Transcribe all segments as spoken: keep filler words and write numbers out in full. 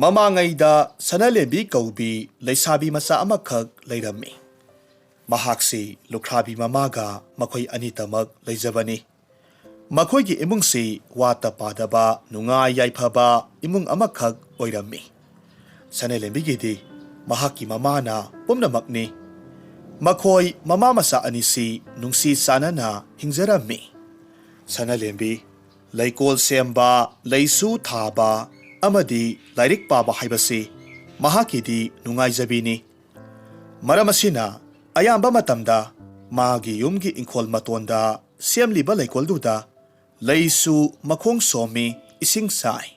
ꯃꯃꯥꯡꯉꯩꯗ ꯁꯅꯥꯂꯦꯝꯕꯤ ꯀꯧꯕꯤ ꯂꯩꯁꯥꯕꯤ ꯃꯆꯥ ꯑꯃꯈꯛ ꯂꯩꯔꯝꯃꯤ꯫ ꯃꯍꯥꯛꯁꯤ ꯂꯨꯈ꯭ꯔꯥꯕꯤ ꯃꯃꯥꯒ ꯃꯈꯣꯏ ꯑꯅꯤꯇꯃꯛ ꯂꯩꯖꯕꯅꯤ꯫ ꯃꯈꯣꯏꯒꯤ ꯏꯃꯨꯡꯁꯤ ꯋꯥꯠꯇ ꯄꯥꯗꯕ, ꯅꯨꯡꯉꯥꯏ ꯌꯥꯏꯐꯕ ꯏꯃꯨꯡ ꯑꯃꯈꯛ ꯑꯣꯏꯔꯝꯃꯤ꯫ ꯁꯅꯥꯂꯦꯝꯕꯤꯒꯤꯗꯤ ꯃꯍꯥꯛꯀꯤ ꯃꯃꯥꯅ ꯄꯨꯝꯅꯃꯛꯅꯤ꯫ ꯃꯈꯣꯏ ꯃꯃꯥ ꯃꯆꯥ ꯑꯅꯤꯁꯤ ꯅꯨꯡꯁꯤ ꯆꯥꯟꯅꯅ ꯍꯤꯡꯖꯔꯝꯃꯤ꯫ ꯁꯅꯥꯂꯦꯝꯕꯤ ꯂꯩꯀꯣꯜ ꯁꯦꯝꯕ, ꯂꯩꯁꯨ ꯊꯥꯕ ꯑꯃꯗꯤ ꯂꯥꯏꯔꯤꯛ ꯄꯥꯕ ꯍꯥꯏꯕꯁꯤ ꯃꯍꯥꯛꯀꯤꯗꯤ ꯅꯨꯡꯉꯥꯏꯖꯕꯤꯅꯤ꯫ ꯃꯔꯝ ꯑꯁꯤꯅ ꯑꯌꯥꯝꯕ ꯃꯇꯝꯗ ꯃꯥꯒꯤ ꯌꯨꯝꯒꯤ ꯏꯪꯈꯣꯜ ꯃꯇꯣꯟꯗ ꯁꯦꯝꯂꯤꯕ ꯂꯩꯀꯣꯜꯗꯨꯗ ꯂꯩꯁꯨ ꯃꯈꯣꯡ ꯁꯣꯝꯃꯤ, ꯏꯁꯤꯡ ꯆꯥꯏ꯫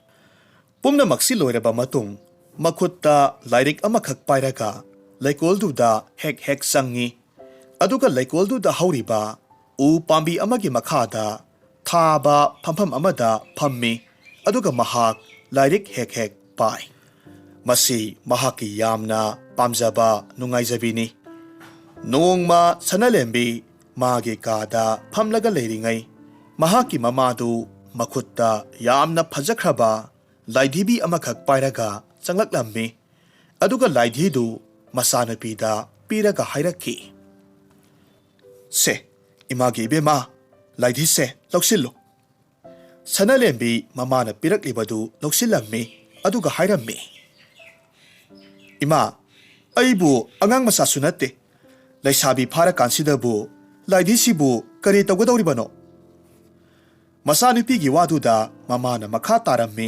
ꯄꯨꯝꯅꯃꯛꯁꯤ ꯂꯣꯏꯔꯕ ꯃꯇꯨꯡ, ꯃꯈꯨꯠꯇ ꯂꯥꯏꯔꯤꯛ ꯑꯃꯈꯛ ꯄꯥꯏꯔꯒ ꯂꯩꯀꯣꯜꯗꯨꯗ ꯍꯦꯛ ꯍꯦꯛ ꯆꯪꯉꯤ꯫ ꯑꯗꯨꯒ ꯂꯩꯀꯣꯜꯗꯨꯗ ꯍꯧꯔꯤꯕ ꯎ ꯄꯥꯝꯕꯤ ꯑꯃꯒꯤ ꯃꯈꯥꯗ ꯊꯥꯕ ꯐꯝꯐꯝ ꯑꯃꯗ ꯐꯝꯃꯤ꯫ ꯑꯗꯨꯒ ꯃꯍꯥꯛ ꯂꯥꯏꯔꯤꯛ ꯍꯦꯛ ꯍꯦꯛ ꯄꯥꯏ꯫ ꯃꯁꯤ ꯃꯍꯥꯛꯀꯤ ꯌꯥꯝꯅ ꯄꯥꯝꯖꯕ ꯅꯨꯡꯉꯥꯏꯖꯕꯤꯅꯤ꯫ ꯅꯣꯡꯃ ꯁꯅꯥꯂꯦꯝꯕꯤ ꯃꯥꯒꯤ ꯀꯥꯗ ꯐꯝꯂꯒ ꯂꯩꯔꯤꯉꯩ, ꯃꯍꯥꯛꯀꯤ ꯃꯃꯥꯗꯨ ꯃꯈꯨꯠꯇ ꯌꯥꯝꯅ ꯐꯖꯈ꯭ꯔꯕ ꯂꯥꯏꯙꯤꯕꯤ ꯑꯃꯈꯛ ꯄꯥꯏꯔꯒ ꯆꯪꯂꯛꯂꯝꯃꯤ꯫ ꯑꯗꯨꯒ ꯂꯥꯏꯙꯤꯗꯨ ꯃꯆꯥꯅꯨꯄꯤꯗ ꯄꯤꯔꯒ ꯍꯥꯏꯔꯛꯈꯤ, "ꯁꯦ, ꯏꯃꯥꯒꯤ ꯏꯕꯦꯝꯃ, ꯂꯥꯏꯙꯤꯁꯦ ꯂꯧꯁꯤꯜꯂꯨ꯫" ꯁꯅꯥꯂꯦꯝꯕꯤ ꯃꯃꯥꯅ ꯄꯤꯔꯛꯂꯤꯕꯗꯨ ꯂꯧꯁꯤꯜꯂꯝꯃꯤ꯫ ꯑꯗꯨꯒ ꯍꯥꯏꯔꯝꯃꯤ, "ꯏꯃꯥ, ꯑꯩꯕꯨ ꯑꯉꯥꯡ ꯃꯆꯥꯁꯨ ꯅꯠꯇꯦ꯫ ꯂꯩꯁꯥꯕꯤ ꯐꯥꯔꯀꯥꯟꯁꯤꯗꯕꯨ ꯂꯥꯏꯙꯤꯁꯤꯕꯨ ꯀꯔꯤ ꯇꯧꯒꯗꯧꯔꯤꯕꯅꯣ?" ꯃꯆꯥꯅꯨꯄꯤꯒꯤ ꯋꯥꯗꯨꯗ ꯃꯃꯥꯅ ꯃꯈꯥ ꯇꯥꯔꯝꯃꯤ,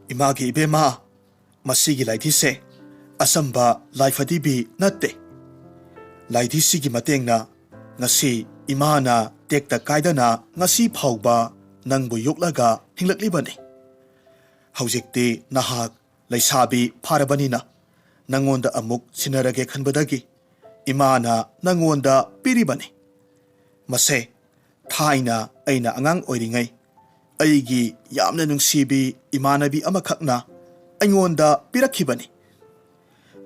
"ꯏꯃꯥꯒꯤ ꯏꯕꯦꯝꯃ, ꯃꯁꯤꯒꯤ ꯂꯥꯏꯙꯤꯁꯦ ꯑꯆꯝꯕ ꯂꯥꯏꯐꯗꯤꯕꯤ ꯅꯠꯇꯦ꯫ ꯂꯥꯏꯙꯤꯁꯤꯒꯤ ꯃꯇꯦꯡꯅ ꯉꯁꯤ ꯏꯃꯥꯅ ꯇꯦꯛꯇ ꯀꯥꯏꯗꯅ ꯉꯁꯤ ꯐꯥꯎꯕ ꯅꯪꯕꯨ ꯌꯣꯛꯂꯒ ꯍꯤꯡꯂꯛꯂꯤꯕꯅꯤ꯫ ꯍꯧꯖꯤꯛꯇꯤ ꯅꯍꯥꯛ ꯂꯩꯁꯥꯕꯤ ꯐꯥꯔꯕꯅꯤꯅ ꯅꯪꯉꯣꯟꯗ ꯑꯃꯨꯛ ꯁꯤꯟꯅꯔꯒꯦ ꯈꯟꯕꯗꯒꯤ ꯏꯃꯥꯅ ꯅꯪꯉꯣꯟꯗ ꯄꯤꯔꯤꯕꯅꯤ꯫ ꯃꯁꯦ ꯊꯥꯏꯅ ꯑꯩꯅ ꯑꯉꯥꯡ ꯑꯣꯏꯔꯤꯉꯩ ꯑꯩꯒꯤ ꯌꯥꯝꯅ ꯅꯨꯡꯁꯤꯕꯤ ꯏꯃꯥꯟꯅꯕꯤ ꯑꯃꯈꯛꯅ ꯑꯩꯉꯣꯟꯗ ꯄꯤꯔꯛꯈꯤꯕꯅꯤ꯫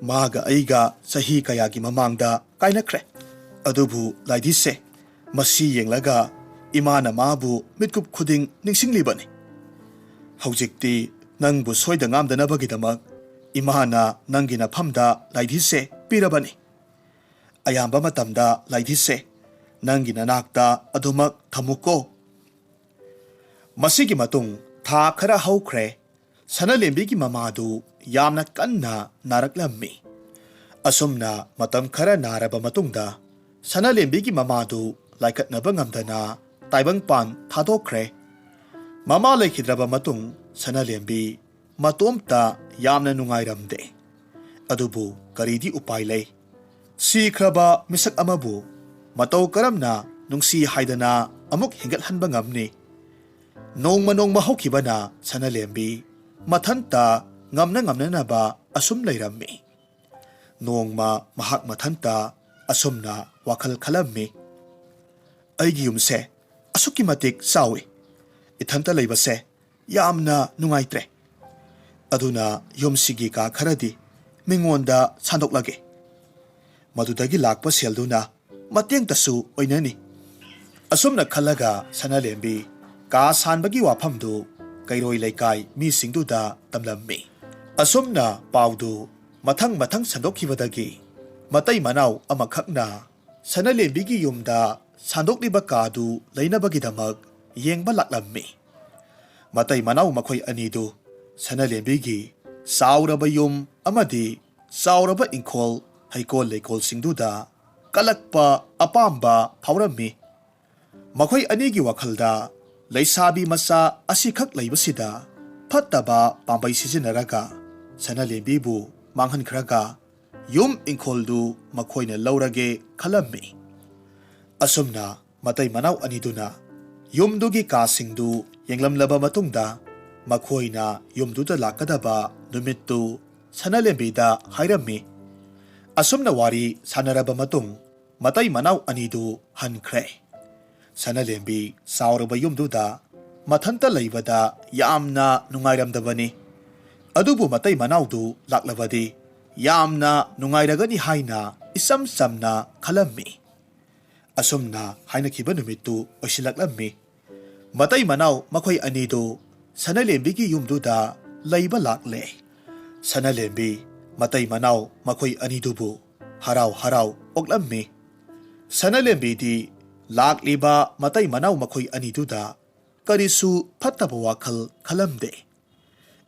ꯃꯥꯒ ꯑꯩꯒ ꯆꯍꯤ ꯀꯌꯥꯒꯤ ꯃꯃꯥꯡꯗ ꯀꯥꯏꯅꯈ꯭ꯔꯦ꯫ ꯑꯗꯨꯕꯨ ꯂꯥꯏꯙꯤꯁꯦ, ꯃꯁꯤ ꯌꯦꯡꯂꯒ ꯏꯃꯥꯅ ꯃꯥꯕꯨ ꯃꯤꯠꯀꯨꯞ ꯈꯨꯗꯤꯡ ꯅꯤꯡꯁꯤꯡꯂꯤꯕꯅꯤ꯫ ꯍꯧꯖꯤꯛꯇꯤ ꯅꯪꯕꯨ ꯁꯣꯏꯗ ꯉꯥꯝꯗꯅꯕꯒꯤꯗꯃꯛ ꯏꯃꯥꯅ ꯅꯪꯒꯤ ꯅꯐꯝꯗ ꯂꯥꯏꯙꯤꯁꯦ ꯄꯤꯔꯕꯅꯤ꯫ ꯑꯌꯥꯝꯕ ꯃꯇꯝꯗ ꯂꯥꯏꯙꯤꯁꯦ ꯅꯪꯒꯤ ꯅꯅꯥꯛꯇ ꯑꯗꯨꯃꯛ ꯊꯝꯃꯨꯀꯣ꯫ ꯃꯁꯤꯒꯤ ꯃꯇꯨꯡ ꯊꯥ ꯈꯔ ꯍꯧꯈ꯭ꯔꯦ꯫ ꯁꯅꯥꯂꯦꯝꯕꯤꯒꯤ ꯃꯃꯥꯗꯨ ꯌꯥꯝꯅ ꯀꯟꯅ ꯅꯥꯔꯛꯂꯝꯃꯤ꯫ ꯑꯁꯨꯝꯅ ꯃꯇꯝ ꯈꯔ ꯅꯥꯔꯕ ꯃꯇꯨꯡꯗ ꯁꯅꯥꯂꯦꯝꯕꯤꯒꯤ ꯃꯃꯥꯗꯨ ꯂꯥꯏꯀꯠꯅꯕ ꯉꯝꯗꯅ ꯇꯥꯏꯕꯪꯄꯥꯟ ꯊꯥꯗꯣꯛꯈ꯭ꯔꯦ꯫ ꯃꯃꯥ ꯂꯩꯈꯤꯗ꯭ꯔꯕ ꯃꯇꯨꯡ ꯁꯅꯥꯂꯦꯝꯕꯤ ꯃꯇꯣꯝꯇ ꯌꯥꯝꯅ ꯅꯨꯡꯉꯥꯏꯔꯝꯗꯦ꯫ ꯑꯗꯨꯕꯨ ꯀꯔꯤꯗꯤ ꯎꯄꯥꯏ ꯂꯩ? ꯁꯤꯈ꯭ꯔꯕ ꯃꯤꯁꯛ ꯑꯃꯕꯨ ꯃꯇꯧ ꯀꯔꯝꯅ ꯅꯨꯡꯁꯤ ꯍꯥꯏꯗꯅ ꯑꯃꯨꯛ ꯍꯤꯡꯒꯠꯍꯟꯕ ꯉꯝꯅꯤ? ꯅꯣꯡꯃ ꯅꯣꯡꯃ ꯍꯧꯈꯤꯕꯅ ꯁꯅꯥꯂꯦꯝꯕꯤ ꯃꯊꯟꯇ ꯉꯝꯅ ꯉꯝꯅꯅꯕ ꯑꯁꯨꯝ ꯂꯩꯔꯝꯃꯤ꯫ ꯅꯣꯡꯃ ꯃꯍꯥꯛ ꯃꯊꯟꯇ ꯑꯁꯨꯝꯅ ꯋꯥꯈꯜ ꯈꯜꯂꯝꯃꯤ, "ꯑꯩꯒꯤ ꯌꯨꯝꯁꯦ ꯑꯁꯨꯛꯀꯤ ꯃꯇꯤꯛ ꯆꯥꯎꯏ꯫ ꯏꯊꯟꯇ ꯂꯩꯕꯁꯦ ꯌꯥꯝꯅ ꯅꯨꯡꯉꯥꯏꯇ꯭ꯔꯦ꯫ ꯑꯗꯨꯅ ꯌꯨꯝꯁꯤꯒꯤ ꯀꯥ ꯈꯔꯗꯤ ꯃꯤꯉꯣꯟꯗ ꯁꯥꯟꯗꯣꯛꯂꯒꯦ꯫ ꯃꯗꯨꯗꯒꯤ ꯂꯥꯛꯄ ꯁꯦꯜꯗꯨꯅ ꯃꯇꯦꯡꯇꯁꯨ ꯑꯣꯏꯅꯅꯤ꯫" ꯑꯁꯨꯝꯅ ꯈꯜꯂꯒ ꯁꯅꯥꯂꯦꯝꯕꯤ ꯀꯥ ꯁꯥꯟꯕꯒꯤ ꯋꯥꯐꯝꯗꯨ ꯀꯩꯔꯣꯏ ꯂꯩꯀꯥꯏ ꯃꯤꯁꯤꯡꯗꯨꯗ ꯇꯝꯂꯝꯃꯤ꯫ ꯑꯁꯨꯝꯅ ꯄꯥꯎꯗꯨ ꯃꯊꯪ ꯃꯊꯪ ꯁꯟꯗꯣꯛꯈꯤꯕꯗꯒꯤ ꯃꯇꯩ ꯃꯅꯥꯎ ꯑꯃꯈꯛꯅ ꯁꯅꯥꯂꯦꯝꯕꯤꯒꯤ ꯌꯨꯝꯗ ꯁꯥꯟꯗꯣꯛꯂꯤꯕ ꯀꯥꯗꯨ ꯂꯩꯅꯕꯒꯤꯗꯃꯛ ꯌꯦꯡꯕ ꯂꯥꯛꯂꯝꯃꯤ꯫ ꯃꯇꯩ ꯃꯅꯥꯎ ꯃꯈꯣꯏ ꯑꯅꯤꯗꯨ ꯁꯅꯥꯂꯦꯝꯕꯤꯒꯤ ꯆꯥꯎꯔꯕ ꯌꯨꯝ ꯑꯃꯗꯤ ꯆꯥꯎꯔꯕ ꯏꯪꯈꯣꯜ, ꯍꯩꯀꯣꯜ ꯂꯩꯀꯣꯜꯁꯤꯡꯗꯨꯗ ꯀꯜꯂꯛꯄ ꯑꯄꯥꯝꯕ ꯐꯥꯎꯔꯝꯃꯤ꯫ ꯃꯈꯣꯏ ꯑꯅꯤꯒꯤ ꯋꯥꯈꯜꯗ ꯂꯩꯁꯥꯕꯤ ꯃꯆꯥ ꯑꯁꯤꯈꯛ ꯂꯩꯕꯁꯤꯗ ꯐꯠꯇꯕ ꯄꯥꯝꯕꯩ ꯁꯤꯖꯤꯟꯅꯔꯒ ꯁꯅꯥꯂꯦꯝꯕꯤꯕꯨ ꯃꯥꯡꯍꯟꯈ꯭ꯔꯒ ꯌꯨꯝ ꯏꯪꯈꯣꯜꯗꯨ ꯃꯈꯣꯏꯅ ꯂꯧꯔꯒꯦ ꯈꯜꯂꯝꯃꯤ꯫ ꯑꯁꯨꯝꯅ ꯃꯇꯩ ꯃꯅꯥꯎ ꯑꯅꯤꯗꯨꯅ ꯌꯨꯝꯗꯨꯒꯤ ꯀꯥꯁꯤꯡꯗꯨ ꯌꯦꯡꯂꯝꯂꯕ ꯃꯇꯨꯡꯗ ꯃꯈꯣꯏꯅ ꯌꯨꯝꯗꯨꯗ ꯂꯥꯛꯀꯗꯕ ꯅꯨꯃꯤꯠꯇꯨ ꯁꯅꯥꯂꯦꯝꯕꯤꯗ ꯍꯥꯏꯔꯝꯃꯤ꯫ ꯑꯁꯨꯝꯅ ꯋꯥꯔꯤ ꯁꯥꯟꯅꯔꯕ ꯃꯇꯨꯡ ꯃꯇꯩ ꯃꯅꯥꯎ ꯑꯅꯤꯗꯨ ꯍꯟꯈ꯭ꯔꯦ꯫ ꯁꯅꯥꯂꯦꯝꯕꯤ ꯆꯥꯎꯔꯕ ꯌꯨꯝꯗꯨꯗ ꯃꯊꯟꯇ ꯂꯩꯕꯗ ꯌꯥꯝꯅ ꯅꯨꯡꯉꯥꯏꯔꯝꯗꯕꯅꯤ꯫ ꯑꯗꯨꯕꯨ ꯃꯇꯩ ꯃꯅꯥꯎꯗꯨ ꯂꯥꯛꯂꯕꯗꯤ ꯌꯥꯝꯅ ꯅꯨꯡꯉꯥꯏꯔꯒꯅꯤ ꯍꯥꯏꯅ ꯏꯆꯝ ꯆꯝꯅ ꯈꯜꯂꯝꯃꯤ꯫ ꯑꯁꯨꯝꯅ ꯍꯥꯏꯅꯈꯤꯕ ꯅꯨꯃꯤꯠꯇꯨ ꯑꯣꯏꯁꯤꯜꯂꯛꯂꯝꯃꯤ꯫ ꯃꯇꯩ ꯃꯅꯥꯎ ꯃꯈꯣꯏ ꯑꯅꯤꯗꯨ ꯁꯅꯥꯂꯦꯝꯕꯤꯒꯤ ꯌꯨꯝꯗꯨꯗ ꯂꯩꯕ ꯂꯥꯛꯂꯦ꯫ ꯁꯅꯥꯂꯦꯝꯕꯤ ꯃꯇꯩ ꯃꯅꯥꯎ ꯃꯈꯣꯏ ꯑꯅꯤꯗꯨꯕꯨ ꯍꯔꯥꯎ ꯍꯔꯥꯎ ꯑꯣꯛꯂꯝꯃꯤ꯫ ꯁꯅꯥꯂꯦꯝꯕꯤꯗꯤ ꯂꯥꯛꯂꯤꯕ ꯃꯇꯩ ꯃꯅꯥꯎ ꯃꯈꯣꯏ ꯑꯅꯤꯗꯨꯗ ꯀꯔꯤꯁꯨ ꯐꯠꯇꯕ ꯋꯥꯈꯜ ꯈꯜꯂꯝꯗꯦ꯫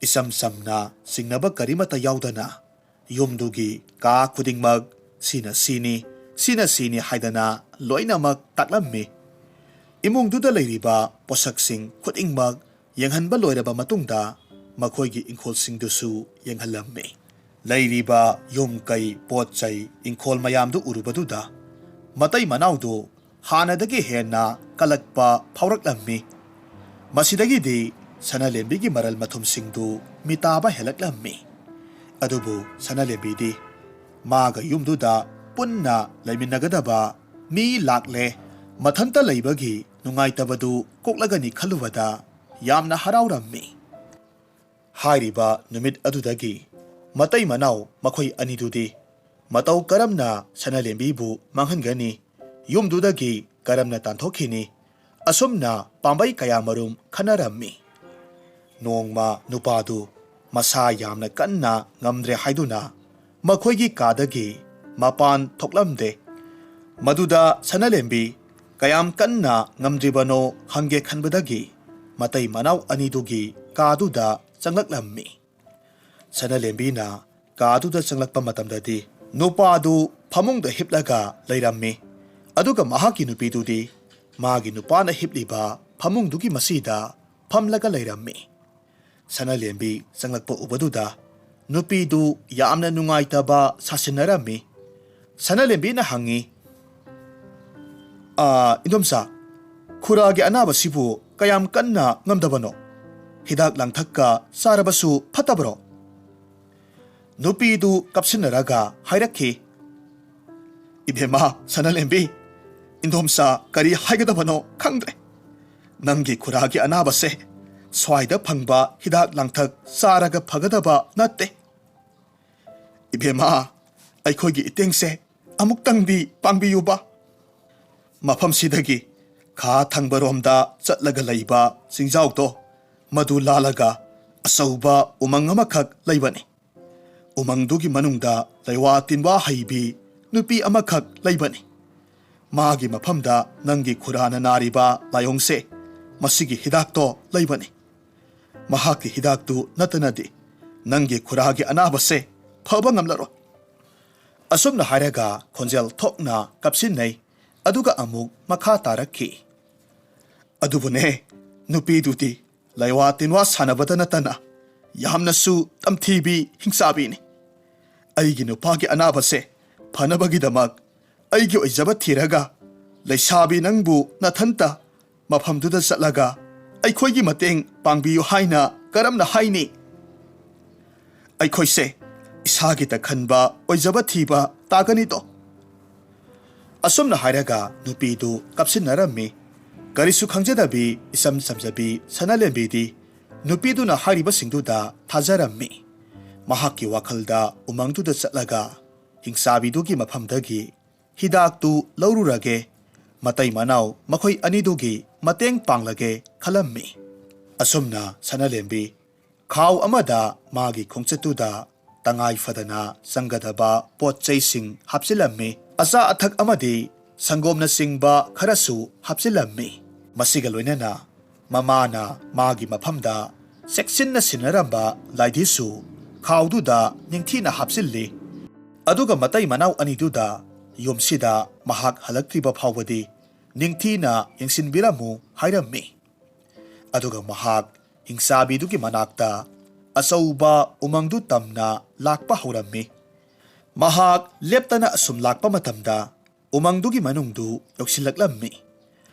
ꯏꯆꯝ ꯆꯝꯅ ꯆꯤꯡꯅꯕ ꯀꯔꯤꯃꯠꯇ ꯌꯥꯎꯗꯅ ꯌꯨꯝꯗꯨꯒꯤ ꯀꯥ ꯈꯨꯗꯤꯡꯃꯛ ꯁꯤꯅ ꯁꯤꯅꯤ, ꯁꯤꯅ ꯁꯤꯅꯤ ꯍꯥꯏꯗꯅ ꯂꯣꯏꯅꯃꯛ ꯇꯥꯛꯂꯝꯃꯤ꯫ ꯏꯃꯨꯡꯗꯨꯗ ꯂꯩꯔꯤꯕ ꯄꯣꯠꯁꯛꯁꯤꯡ ꯈꯨꯗꯤꯡꯃꯛ ꯌꯦꯡꯍꯟꯕ ꯂꯣꯏꯔꯕ ꯃꯇꯨꯡꯗ ꯃꯈꯣꯏꯒꯤ ꯏꯪꯈꯣꯜꯁꯤꯡꯗꯨꯁꯨ ꯌꯦꯡꯍꯜꯂꯝꯃꯤ꯫ ꯂꯩꯔꯤꯕ ꯌꯨꯝ ꯀꯩ, ꯄꯣꯠ ꯆꯩ, ꯏꯪꯈꯣꯜ ꯃꯌꯥꯝꯗꯨ ꯎꯔꯨꯕꯗꯨꯗ ꯃꯇꯩ ꯃꯅꯥꯎꯗꯨ ꯍꯥꯟꯅꯗꯒꯤ ꯍꯦꯟꯅ ꯀꯜꯂꯛꯄ ꯐꯥꯎꯔꯛꯂꯝꯃꯤ꯫ ꯃꯁꯤꯗꯒꯤꯗꯤ ꯁꯅꯥꯂꯦꯝꯕꯤꯒꯤ ꯃꯔꯜ ꯃꯊꯨꯝꯁꯤꯡꯗꯨ ꯃꯤꯇꯥꯕ ꯍꯦꯜꯂꯛꯂꯝꯃꯤ꯫ ꯑꯗꯨꯕꯨ ꯁꯅꯥꯂꯦꯝꯕꯤꯗꯤ ꯃꯥꯒ ꯌꯨꯝꯗꯨꯗ ꯄꯨꯟꯅ ꯂꯩꯃꯤꯟꯅꯒꯗꯕ ꯃꯤ ꯂꯥꯛꯂꯦ, ꯃꯊꯟꯇ ꯂꯩꯕꯒꯤ ꯅꯨꯡꯉꯥꯏꯇꯕꯗꯨ ꯀꯣꯛꯂꯒꯅꯤ ꯈꯜꯂꯨꯕꯗ ꯌꯥꯝꯅ ꯍꯔꯥꯎꯔꯝꯃꯤ꯫ ꯍꯥꯏꯔꯤꯕ ꯅꯨꯃꯤꯠ ꯑꯗꯨꯗꯒꯤ ꯃꯇꯩ ꯃꯅꯥꯎ ꯃꯈꯣꯏ ꯑꯅꯤꯗꯨꯗꯤ ꯃꯇꯧ ꯀꯔꯝꯅ ꯁꯅꯥꯂꯦꯝꯕꯤꯕꯨ ꯃꯥꯡꯍꯟꯒꯅꯤ, ꯌꯨꯝꯗꯨꯗꯒꯤ ꯀꯔꯝꯅ ꯇꯥꯟꯊꯣꯛꯈꯤꯅꯤ, ꯑꯁꯨꯝꯅ ꯄꯥꯝꯕꯩ ꯀꯌꯥꯃꯔꯨꯝ ꯈꯟꯅꯔꯝꯃꯤ꯫ ꯅꯣꯡꯃ ꯅꯨꯄꯥꯗꯨ ꯃꯁꯥ ꯌꯥꯝꯅ ꯀꯟꯅ ꯉꯝꯗ꯭ꯔꯦ ꯍꯥꯏꯗꯨꯅ ꯃꯈꯣꯏꯒꯤ ꯀꯥꯗꯒꯤ ꯃꯄꯥꯟ ꯊꯣꯛꯂꯝꯗꯦ꯫ ꯃꯗꯨꯗ ꯁꯅꯥꯂꯦꯝꯕꯤ ꯀꯌꯥꯝ ꯀꯟꯅ ꯉꯝꯗ꯭ꯔꯤꯕꯅꯣ ꯍꯪꯒꯦ ꯈꯟꯕꯗꯒꯤ ꯃꯇꯩ ꯃꯅꯥꯎ ꯑꯅꯤꯗꯨꯒꯤ ꯀꯥꯗꯨꯗ ꯆꯪꯂꯛꯂꯝꯃꯤ꯫ ꯁꯅꯥꯂꯦꯝꯕꯤꯅ ꯀꯥꯗꯨꯗ ꯆꯪꯂꯛꯄ ꯃꯇꯝꯗꯗꯤ ꯅꯨꯄꯥꯗꯨ ꯐꯃꯨꯡꯗ ꯍꯤꯞꯂꯒ ꯂꯩꯔꯝꯃꯤ꯫ ꯑꯗꯨꯒ ꯃꯍꯥꯛꯀꯤ ꯅꯨꯄꯤꯗꯨꯗꯤ ꯃꯥꯒꯤ ꯅꯨꯄꯥꯅ ꯍꯤꯞꯂꯤꯕ ꯐꯃꯨꯡꯗꯨꯒꯤ ꯃꯁꯤꯗ ꯐꯝꯂꯒ ꯂꯩꯔꯝꯃꯤ꯫ ꯁꯅꯥꯂꯦꯝꯕꯤ ꯆꯪꯂꯛꯄ ꯎꯕꯗꯨꯗ ꯅꯨꯄꯤꯗꯨ ꯌꯥꯝꯅ ꯅꯨꯡꯉꯥꯏꯇꯕ ꯁꯥꯁꯤꯟꯅꯔꯝꯃꯤ꯫ ꯁꯅꯥꯂꯦꯝꯕꯤꯅ ꯍꯪꯉꯤ, "ꯑꯥ, ꯏꯟꯗꯣꯝꯆꯥ, ꯈꯨꯔꯥꯒꯤ ꯑꯅꯥꯕꯁꯤꯕꯨ ꯀꯌꯥꯝ ꯀꯟꯅ ꯉꯝꯗꯕꯅꯣ? ꯍꯤꯗꯥꯛ ꯂꯥꯡꯊꯛꯀ ꯆꯥꯔꯕꯁꯨ ꯐꯠꯇꯕ꯭ꯔꯣ?" ꯅꯨꯄꯤꯗꯨ ꯀꯞꯁꯤꯟꯅꯔꯒ ꯍꯥꯏꯔꯛꯈꯤ, "ꯏꯕꯦꯝꯃ ꯁꯅꯥꯂꯦꯝꯕꯤ, ꯏꯟꯗꯣꯝꯆꯥ ꯀꯔꯤ ꯍꯥꯏꯒꯗꯕꯅꯣ ꯈꯪꯗ꯭ꯔꯦ꯫ ꯅꯪꯒꯤ ꯈꯨꯔꯥꯒꯤ ꯑꯅꯥꯕꯁꯦ ꯁ꯭ꯋꯥꯏꯗ ꯐꯪꯕ ꯍꯤꯗꯥꯛ ꯂꯥꯡꯊꯛ ꯆꯥꯔꯒ ꯐꯒꯗꯕ ꯅꯠꯇꯦ꯫ ꯏꯕꯦꯝꯃ, ꯑꯩꯈꯣꯏꯒꯤ ꯏꯇꯦꯡꯁꯦ ꯑꯃꯨꯛꯇꯪꯗꯤ ꯄꯥꯡꯕꯤꯌꯨꯕ꯫ ꯃꯐꯝꯁꯤꯗꯒꯤ ꯈꯥ ꯊꯪꯕꯔꯣꯝꯗ ꯆꯠꯂꯒ ꯂꯩꯕ ꯆꯤꯡꯖꯥꯎꯗꯣ, ꯃꯗꯨ ꯂꯥꯜꯂꯒ ꯑꯆꯧꯕ ꯎꯃꯪ ꯑꯃꯈꯛ ꯂꯩꯕꯅꯤ꯫ ꯎꯃꯪꯗꯨꯒꯤ ꯃꯅꯨꯡꯗ ꯂꯩꯋꯥ ꯇꯤꯟꯋꯥ ꯍꯩꯕꯤ ꯅꯨꯄꯤ ꯑꯃꯈꯛ ꯂꯩꯕꯅꯤ꯫ ꯃꯥꯒꯤ ꯃꯐꯝꯗ ꯅꯪꯒꯤ ꯈꯨꯔꯥꯅ ꯅꯥꯔꯤꯕ ꯂꯥꯏꯑꯣꯡꯁꯦ, ꯃꯁꯤꯒꯤ ꯍꯤꯗꯥꯛꯇꯣ ꯂꯩꯕꯅꯤ꯫ ꯃꯍꯥꯛꯀꯤ ꯍꯤꯗꯥꯛꯇꯨ ꯅꯠꯇꯅꯗꯤ ꯅꯪꯒꯤ ꯈꯨꯔꯥꯒꯤ ꯑꯅꯥꯕꯁꯦ ꯐꯕ ꯉꯝꯂꯔꯣꯏ꯫ ꯑꯁꯨꯝꯅ ꯍꯥꯏꯔꯒ ꯈꯣꯟꯖꯦꯜ ꯊꯣꯛꯅ ꯀꯞꯁꯤꯟꯅꯩ꯫ ꯑꯗꯨꯒ ꯑꯃꯨꯛ ꯃꯈꯥ ꯇꯥꯔꯛꯈꯤ꯫ ꯑꯗꯨꯕꯨꯅꯦ, ꯅꯨꯄꯤꯗꯨꯗꯤ ꯂꯩꯋꯥ ꯇꯤꯟꯋꯥ ꯁꯥꯟꯅꯕꯗ ꯅꯠꯇꯅ ꯌꯥꯝꯅꯁꯨ ꯇꯝꯊꯤꯕꯤ ꯍꯤꯡꯆꯥꯕꯤꯅꯤ꯫ ꯑꯩꯒꯤ ꯅꯨꯄꯥꯒꯤ ꯑꯅꯥꯕꯁꯦ ꯐꯅꯕꯒꯤꯗꯃꯛ ꯑꯩꯒꯤ ꯑꯣꯏꯖꯕ ꯊꯤꯔꯒ ꯂꯩꯁꯥꯕꯤ ꯅꯪꯕꯨ ꯅꯊꯟꯇ ꯃꯐꯝꯗꯨꯗ ꯆꯠꯂꯒ ꯑꯩꯈꯣꯏꯒꯤ ꯃꯇꯦꯡ ꯄꯥꯡꯕꯤꯌꯨ ꯍꯥꯏꯅ ꯀꯔꯝꯅ ꯍꯥꯏꯅꯤ? ꯑꯩꯈꯣꯏꯁꯦ ꯏꯁꯥꯒꯤꯇ ꯈꯟꯕ ꯑꯣꯏꯖꯕ ꯊꯤꯕ ꯇꯥꯒꯅꯤꯗꯣ꯫ ꯑꯁꯨꯝꯅ ꯍꯥꯏꯔꯒ ꯅꯨꯄꯤꯗꯨ ꯀꯞꯁꯤꯟꯅꯔꯝꯃꯤ꯫ ꯀꯔꯤꯁꯨ ꯈꯪꯖꯗꯕꯤ ꯏꯆꯝ ꯆꯝꯖꯕꯤ ꯁꯅꯥꯂꯦꯝꯕꯤꯗꯤ ꯅꯨꯄꯤꯗꯨꯅ ꯍꯥꯏꯔꯤꯕꯁꯤꯡꯗꯨꯗ ꯊꯥꯖꯔꯝꯃꯤ꯫ ꯃꯍꯥꯛꯀꯤ ꯋꯥꯈꯜꯗ ꯎꯃꯪꯗꯨꯗ ꯆꯠꯂꯒ ꯍꯤꯡꯆꯥꯕꯤꯗꯨꯒꯤ ꯃꯐꯝꯗꯒꯤ ꯍꯤꯗꯥꯛꯇꯨ ꯂꯧꯔꯨꯔꯒꯦ, ꯃꯇꯩ ꯃꯅꯥꯎ ꯃꯈꯣꯏ ꯑꯅꯤꯗꯨꯒꯤ ꯃꯇꯦꯡ ꯄꯥꯡꯂꯒꯦ ꯈꯜꯂꯝꯃꯤ꯫ ꯑꯁꯨꯝꯅ ꯁꯅꯥꯂꯦꯝꯕꯤ ꯈꯥꯎ ꯑꯃꯗ ꯃꯥꯒꯤ ꯈꯣꯡꯆꯠꯇꯨꯗ ꯇꯉꯥꯏ ꯐꯗꯅ ꯆꯪꯒꯗꯕ ꯄꯣꯠ ꯆꯩꯁꯤꯡ ꯍꯥꯞꯆꯤꯜꯂꯝꯃꯤ꯫ ꯑꯆꯥ ꯑꯊꯛ ꯑꯃꯗꯤ ꯁꯪꯒꯣꯝꯅꯆꯤꯡꯕ ꯈꯔꯁꯨ ꯍꯥꯞꯆꯤꯜꯂꯝꯃꯤ꯫ ꯃꯁꯤꯒ ꯂꯣꯏꯅꯅ ꯃꯃꯥꯅ ꯃꯥꯒꯤ ꯃꯐꯝꯗ ꯆꯦꯛꯁꯤꯟꯅ ꯁꯤꯟꯅꯔꯝꯕ ꯂꯥꯏꯙꯤꯁꯨ ꯈꯥꯎꯗꯨꯗ ꯅꯤꯡꯊꯤꯅ ꯍꯥꯞꯆꯤꯜꯂꯤ꯫ ꯑꯗꯨꯒ ꯃꯇꯩ ꯃꯅꯥꯎ ꯑꯅꯤꯗꯨꯗ ꯌꯨꯝꯁꯤꯗ ꯃꯍꯥꯛ ꯍꯜꯂꯛꯇ꯭ꯔꯤꯕ ꯐꯥꯎꯕꯗꯤ ꯅꯤꯡꯊꯤꯅ ꯌꯦꯡꯁꯤꯟꯕꯤꯔꯝꯃꯨ ꯍꯥꯏꯔꯝꯃꯤ꯫ ꯑꯗꯨꯒ ꯃꯍꯥꯛ ꯍꯤꯡꯆꯥꯕꯤꯗꯨꯒꯤ ꯃꯅꯥꯛꯇ ꯑꯆꯧꯕ ꯎꯃꯪꯗꯨ ꯇꯝꯅ ꯂꯥꯛꯄ ꯍꯧꯔꯝꯃꯤ꯫ ꯃꯍꯥꯛ ꯂꯦꯞꯇꯅ ꯑꯁꯨꯝ ꯂꯥꯛꯄ ꯃꯇꯝꯗ ꯎꯃꯪꯗꯨꯒꯤ ꯃꯅꯨꯡꯗꯨ ꯌꯧꯁꯤꯜꯂꯛꯂꯝꯃꯤ꯫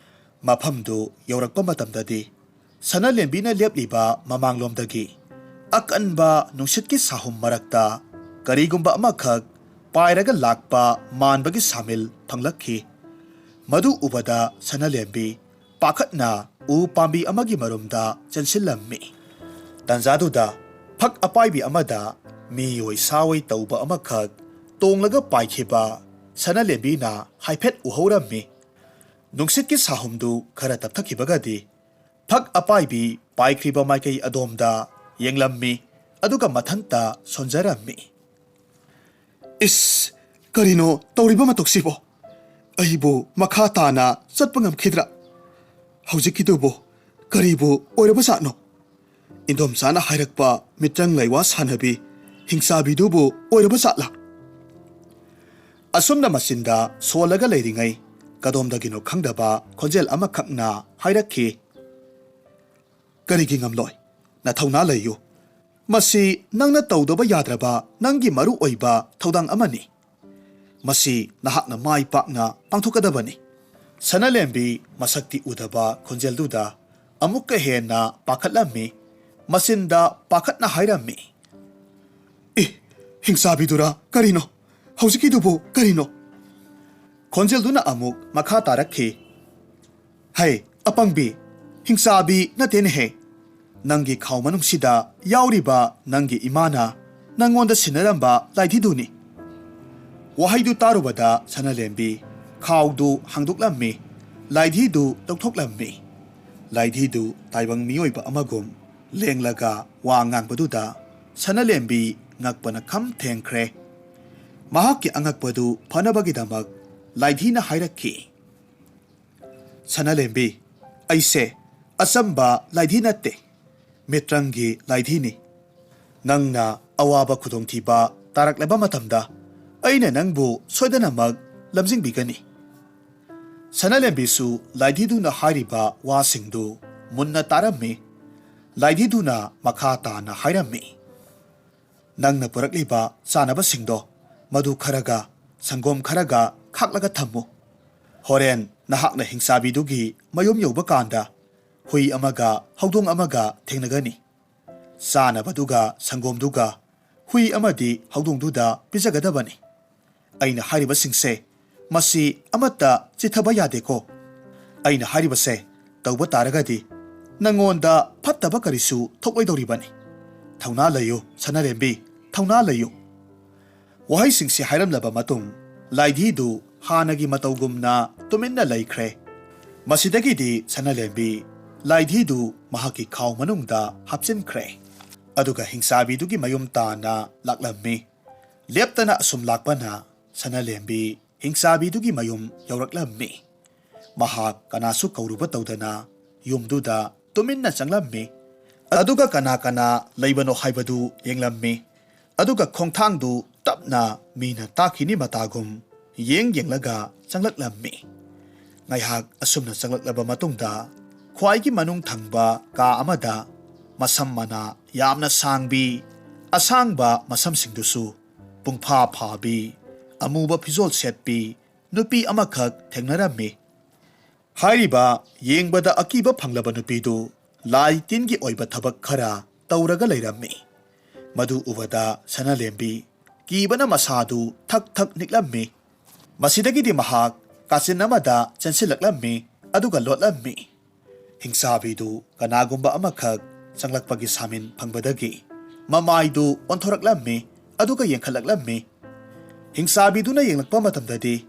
ꯃꯐꯝꯗꯨ ꯌꯧꯔꯛꯄ ꯃꯇꯝꯗꯗꯤ ꯁꯅꯥꯂꯦꯝꯕꯤꯅ ꯂꯦꯞꯂꯤꯕ ꯃꯃꯥꯡꯂꯣꯝꯗꯒꯤ ꯑꯀꯟꯕ ꯅꯨꯡꯁꯤꯠꯀꯤ ꯁꯥꯍꯨꯝ ꯃꯔꯛꯇ ꯀꯔꯤꯒꯨꯝꯕ ꯑꯃꯈꯛ ꯄꯥꯏꯔꯒ ꯂꯥꯛꯄ ꯃꯥꯟꯕꯒꯤ ꯁꯥꯃꯤꯜ ꯐꯪꯂꯛꯈꯤ꯫ ꯃꯗꯨ ꯎꯕꯗ ꯁꯅꯥꯂꯦꯝꯕꯤ ꯄꯥꯈꯠꯅ ꯎ ꯄꯥꯝꯕꯤ ꯑꯃꯒꯤ ꯃꯔꯨꯝꯗ ꯆꯦꯟꯁꯤꯜꯂꯝꯃꯤ꯫ ꯇꯥꯟꯖꯥꯗꯨꯗ ꯐꯛ ꯑꯄꯥꯏꯕꯤ ꯑꯃꯗ ꯃꯤꯑꯣꯏ ꯁꯥꯑꯣꯏ ꯇꯧꯕ ꯑꯃꯈꯛ ꯇꯣꯡꯂꯒ ꯄꯥꯏꯈꯤꯕ ꯁꯅꯥꯂꯦꯝꯕꯤꯅ ꯍꯥꯏꯐꯦꯠ ꯎꯍꯧꯔꯝꯃꯤ꯫ ꯅꯨꯡꯁꯤꯠꯀꯤ ꯁꯥꯍꯨꯝꯗꯨ ꯈꯔ ꯇꯞꯊꯈꯤꯕꯒꯗꯤ ꯐꯛ ꯑꯄꯥꯏꯕꯤ ꯄꯥꯏꯈ꯭ꯔꯤꯕ ꯃꯥꯏꯀꯩ ꯑꯗꯣꯝꯗ ꯌꯦꯡꯂꯝꯃꯤ, ꯑꯗꯨꯒ ꯃꯊꯟꯇ ꯁꯣꯟꯖꯔꯝꯃꯤ꯫ "ꯏꯁ, ꯀꯔꯤꯅꯣ ꯇꯧꯔꯤꯕ ꯃꯇꯧꯁꯤꯕꯣ? ꯑꯩꯕꯨ ꯃꯈꯥ ꯇꯥꯅ ꯆꯠꯄ ꯉꯝꯈꯤꯗ꯭ꯔꯥ? ꯍꯧꯖꯤꯛꯀꯤꯗꯨꯕꯨ ꯀꯔꯤꯕꯨ ꯑꯣꯏꯔꯕꯖꯥꯠꯅꯣ? ꯏꯟꯗꯣꯝꯆꯥꯅ ꯍꯥꯏꯔꯛꯄ ꯃꯤꯇ꯭ꯔꯪ ꯂꯩꯋꯥ ꯁꯥꯟꯅꯕꯤ ꯍꯤꯡꯆꯥꯕꯤꯗꯨꯕꯨ ꯑꯣꯏꯔꯕꯖꯥꯠꯂꯥ?" ꯑꯁꯨꯝꯅ ꯃꯆꯤꯟꯗ ꯁꯣꯜꯂꯒ ꯂꯩꯔꯤꯉꯩ, ꯀꯗꯣꯝꯗꯒꯤꯅꯣ ꯈꯪꯗꯕ ꯈꯣꯟꯖꯦꯜ ꯑꯃꯈꯛꯅ ꯍꯥꯏꯔꯛꯈꯤ, "ꯀꯔꯤꯒꯤ ꯉꯝꯂꯣꯏ? ꯅꯊꯧꯅꯥ ꯂꯩꯌꯨ꯫ ꯃꯁꯤ ꯅꯪꯅ ꯇꯧꯗꯕ ꯌꯥꯗ꯭ꯔꯕ ꯅꯪꯒꯤ ꯃꯔꯨ ꯑꯣꯏꯕ ꯊꯧꯗꯥꯡ ꯑꯃꯅꯤ꯫ ꯃꯁꯤ ꯅꯍꯥꯛꯅ ꯃꯥꯏ ꯄꯥꯛꯅ ꯄꯥꯡꯊꯣꯛꯀꯗꯕꯅꯤ꯫" ꯁꯅꯥꯂꯦꯝꯕꯤ ꯃꯁꯛꯇꯤ ꯎꯗꯕ ꯈꯣꯟꯖꯦꯜꯗꯨꯗ ꯑꯃꯨꯛꯀ ꯍꯦꯟꯅ ꯄꯥꯈꯠꯂꯝꯃꯤ꯫ ꯃꯆꯤꯟꯗ ꯄꯥꯈꯠꯅ ꯍꯥꯏꯔꯝꯃꯤ, "ꯑꯦ, ꯍꯤꯡꯆꯥꯕꯤꯗꯨꯔꯥ ꯀꯔꯤꯅꯣ? ꯍꯧꯖꯤꯛꯀꯤꯗꯨꯕꯨ ꯀꯔꯤꯅꯣ?" ꯈꯣꯟꯖꯦꯜꯗꯨꯅ ꯑꯃꯨꯛ ꯃꯈꯥ ꯇꯥꯔꯛꯈꯤ, "ꯍꯩ, ꯑꯄꯪꯕꯤ, ꯍꯤꯡꯆꯥꯕꯤ ꯅꯠꯇꯦꯅꯦꯍꯦ꯫ ꯅꯪꯒꯤ ꯈꯥꯎ ꯃꯅꯨꯡꯁꯤꯗ ꯌꯥꯎꯔꯤꯕ ꯅꯪꯒꯤ ꯏꯃꯥꯅ ꯅꯪꯉꯣꯟꯗ ꯁꯤꯟꯅꯔꯝꯕ ꯂꯥꯏꯙꯤꯗꯨꯅꯤ꯫" ꯋꯥꯍꯩꯗꯨ ꯇꯥꯔꯨꯕꯗ ꯁꯅꯥꯂꯦꯝꯕꯤ ꯈꯥꯎꯗꯨ ꯍꯥꯡꯗꯣꯛꯂꯝꯃꯤ, ꯂꯥꯏꯙꯤꯗꯨ ꯂꯧꯊꯣꯛꯂꯝꯃꯤ꯫ ꯂꯥꯏꯙꯤꯗꯨ ꯇꯥꯏꯕꯪ ꯃꯤꯑꯣꯏꯕ ꯑꯃꯒꯨꯝ ꯂꯦꯡꯂꯒ ꯋꯥ ꯉꯥꯡꯕꯗꯨꯗ ꯁꯅꯥꯂꯦꯝꯕꯤ ꯉꯛꯄꯅ ꯈꯝ ꯊꯦꯡꯈ꯭ꯔꯦ꯫ ꯃꯍꯥꯛꯀꯤ ꯑꯉꯛꯄꯗꯨ ꯐꯅꯕꯒꯤꯗꯃꯛ ꯂꯥꯏꯙꯤꯅ ꯍꯥꯏꯔꯛꯈꯤ, "ꯁꯅꯥꯂꯦꯝꯕꯤ, ꯑꯩꯁꯦ ꯑꯆꯝꯕ ꯂꯥꯏꯙꯤ ꯅꯠꯇꯦ, ꯃꯤꯇ꯭ꯔꯪꯒꯤ ꯂꯥꯏꯙꯤꯅꯤ꯫ ꯅꯪꯅ ꯑꯋꯥꯕ ꯈꯨꯗꯣꯡꯊꯤꯕ ꯇꯥꯔꯛꯂꯕ ꯃꯇꯝꯗ ꯑꯩꯅ ꯅꯪꯕꯨ ꯁꯣꯏꯗꯅꯃꯛ ꯂꯝꯖꯤꯡꯕꯤꯒꯅꯤ꯫" ꯁꯅꯥꯂꯦꯝꯕꯤꯁꯨ ꯂꯥꯏꯙꯤꯗꯨꯅ ꯍꯥꯏꯔꯤꯕ ꯋꯥꯁꯤꯡꯗꯨ ꯃꯨꯟꯅ ꯇꯥꯔꯝꯃꯤ꯫ ꯂꯥꯏꯙꯤꯗꯨꯅ ꯃꯈꯥ ꯇꯥꯅ ꯍꯥꯏꯔꯝꯃꯤ, "ꯅꯪꯅ ꯄꯨꯔꯛꯂꯤꯕ ꯆꯥꯅꯕꯁꯤꯡꯗꯣ ꯃꯗꯨ ꯈꯔꯒ ꯁꯪꯒꯣꯝ ꯈꯔꯒ ꯈꯥꯛꯂꯒ ꯊꯝꯃꯨ꯫ ꯍꯣꯔꯦꯟ ꯅꯍꯥꯛꯅ ꯍꯤꯡꯆꯥꯕꯤꯗꯨꯒꯤ ꯃꯌꯨꯝ ꯌꯧꯕ ꯀꯥꯟꯗ ꯍꯨꯏ ꯑꯃꯒ ꯍꯧꯗꯣꯡ ꯑꯃꯒ ꯊꯦꯡꯅꯒꯅꯤ꯫ ꯆꯥꯅꯕꯗꯨꯒ ꯁꯪꯒꯣꯝꯗꯨꯒ ꯍꯨꯏ ꯑꯃꯗꯤ ꯍꯧꯗꯣꯡꯗꯨꯗ ꯄꯤꯖꯒꯗꯕꯅꯤ꯫ ꯑꯩꯅ ꯍꯥꯏꯔꯤꯕꯁꯤꯡꯁꯦ, ꯃꯁꯤ ꯑꯃꯠꯇ ꯆꯤꯠꯊꯕ ꯌꯥꯗꯦꯀꯣ꯫ ꯑꯩꯅ ꯍꯥꯏꯔꯤꯕꯁꯦ ꯇꯧꯕ ꯇꯥꯔꯒꯗꯤ ꯅꯪꯉꯣꯟꯗ ꯐꯠꯇꯕ ꯀꯔꯤꯁꯨ ꯊꯣꯛꯂꯣꯏꯗꯧꯔꯤꯕꯅꯤ꯫ ꯊꯧꯅꯥ ꯂꯩꯌꯨ, ꯁꯅꯥꯔꯦꯝꯕꯤ, ꯊꯧꯅꯥ ꯂꯩꯌꯨ꯫" ꯋꯥꯍꯩꯁꯤꯡꯁꯤ ꯍꯥꯏꯔꯝꯂꯕ ꯃꯇꯨꯡ, ꯂꯥꯏꯙꯤꯗꯨ ꯍꯥꯟꯅꯒꯤ ꯃꯇꯧꯒꯨꯝꯅ ꯇꯨꯃꯤꯟꯅ ꯂꯩꯈ꯭ꯔꯦ꯫ ꯃꯁꯤꯗꯒꯤꯗꯤ ꯁꯅꯥꯂꯦꯝꯕꯤ ꯂꯥꯏꯙꯤꯗꯨ ꯃꯍꯥꯛꯀꯤ ꯈꯥꯎ ꯃꯅꯨꯡꯗ ꯍꯥꯞꯆꯤꯟꯈ꯭ꯔꯦ꯫ ꯑꯗꯨꯒ ꯍꯤꯡꯆꯥꯕꯤꯗꯨꯒꯤ ꯃꯌꯨꯝ ꯇꯥꯟꯅ ꯂꯥꯛꯂꯝꯃꯤ꯫ ꯂꯦꯞꯇꯅ ꯑꯁꯨꯝ ꯂꯥꯛꯄꯅ ꯁꯅꯥꯂꯦꯝꯕꯤ ꯍꯤꯡꯆꯥꯕꯤꯗꯨꯒꯤ ꯃꯌꯨꯝ ꯌꯧꯔꯛꯂꯝꯃꯤ꯫ ꯃꯍꯥꯛ ꯀꯅꯥꯁꯨ ꯀꯧꯔꯨꯕ ꯇꯧꯗꯅ ꯌꯨꯝꯗꯨꯗ ꯇꯨꯃꯤꯟꯅ ꯆꯪꯂꯝꯃꯤ꯫ ꯑꯗꯨꯒ ꯀꯅꯥ ꯀꯅꯥ ꯂꯩꯕꯅꯣ ꯍꯥꯏꯕꯗꯨ ꯌꯦꯡꯂꯝꯃꯤ꯫ ꯑꯗꯨꯒ ꯈꯣꯡꯊꯥꯡꯗꯨ ꯇꯞꯅ ꯃꯤꯅ ꯇꯥꯈꯤꯅꯤ ꯃꯇꯥꯒꯨꯝ ꯌꯦꯡ ꯌꯦꯡꯂꯒ ꯆꯪꯂꯛꯂꯝꯃꯤ꯫ ꯉꯥꯏꯍꯥꯛ ꯑꯁꯨꯝꯅ ꯆꯪꯂꯛꯂꯕ ꯃꯇꯨꯡꯗ ꯈ꯭ꯋꯥꯏꯒꯤ ꯃꯅꯨꯡ ꯊꯪꯕ ꯀꯥ ꯑꯃꯗ ꯃꯁꯝ ꯃꯅꯥ ꯌꯥꯝꯅ ꯁꯥꯡꯕꯤ, ꯑꯁꯥꯡꯕ ꯃꯁꯝꯁꯤꯡꯗꯨꯁꯨ ꯄꯨꯡꯐꯥ ꯐꯥꯕꯤ, ꯑꯃꯨꯕ ꯐꯤꯖꯣꯜ ꯁꯦꯠꯄꯤ ꯅꯨꯄꯤ ꯑꯃꯈꯛ ꯊꯦꯡꯅꯔꯝꯃꯤ꯫ ꯍꯥꯏꯔꯤꯕ ꯌꯦꯡꯕꯗ ꯑꯀꯤꯕ ꯐꯪꯂꯕ ꯅꯨꯄꯤꯗꯨ ꯂꯥꯏ ꯇꯤꯟꯒꯤ ꯑꯣꯏꯕ ꯊꯕꯛ ꯈꯔ ꯇꯧꯔꯒ ꯂꯩꯔꯝꯃꯤ꯫ ꯃꯗꯨ ꯎꯕꯗ ꯁꯅꯥꯂꯦꯝꯕꯤ ꯀꯤꯕꯅ ꯃꯁꯥꯗꯨ ꯊꯛ ꯊꯛ ꯅꯤꯛꯂꯝꯃꯤ꯫ ꯃꯁꯤꯗꯒꯤꯗꯤ ꯃꯍꯥꯛ ꯀꯥꯆꯤꯟ ꯑꯃꯗ ꯆꯦꯟꯁꯤꯜꯂꯛꯂꯝꯃꯤ, ꯑꯗꯨꯒ ꯂꯣꯠꯂꯝꯃꯤ꯫ ꯍꯤꯡꯆꯥꯕꯤꯗꯨ ꯀꯅꯥꯒꯨꯝꯕ ꯑꯃꯈꯛ ꯆꯪꯂꯛꯄꯒꯤ ꯁꯥꯃꯤꯟ ꯐꯪꯕꯗꯒꯤ ꯃꯃꯥꯏꯗꯨ ꯑꯣꯟꯊꯣꯔꯛꯂꯝꯃꯤ, ꯑꯗꯨꯒ ꯌꯦꯡꯈꯠꯂꯛꯂꯝꯃꯤ꯫ ꯍꯤꯡꯆꯥꯕꯤꯗꯨꯅ ꯌꯦꯡꯂꯛꯄ ꯃꯇꯝꯗꯗꯤ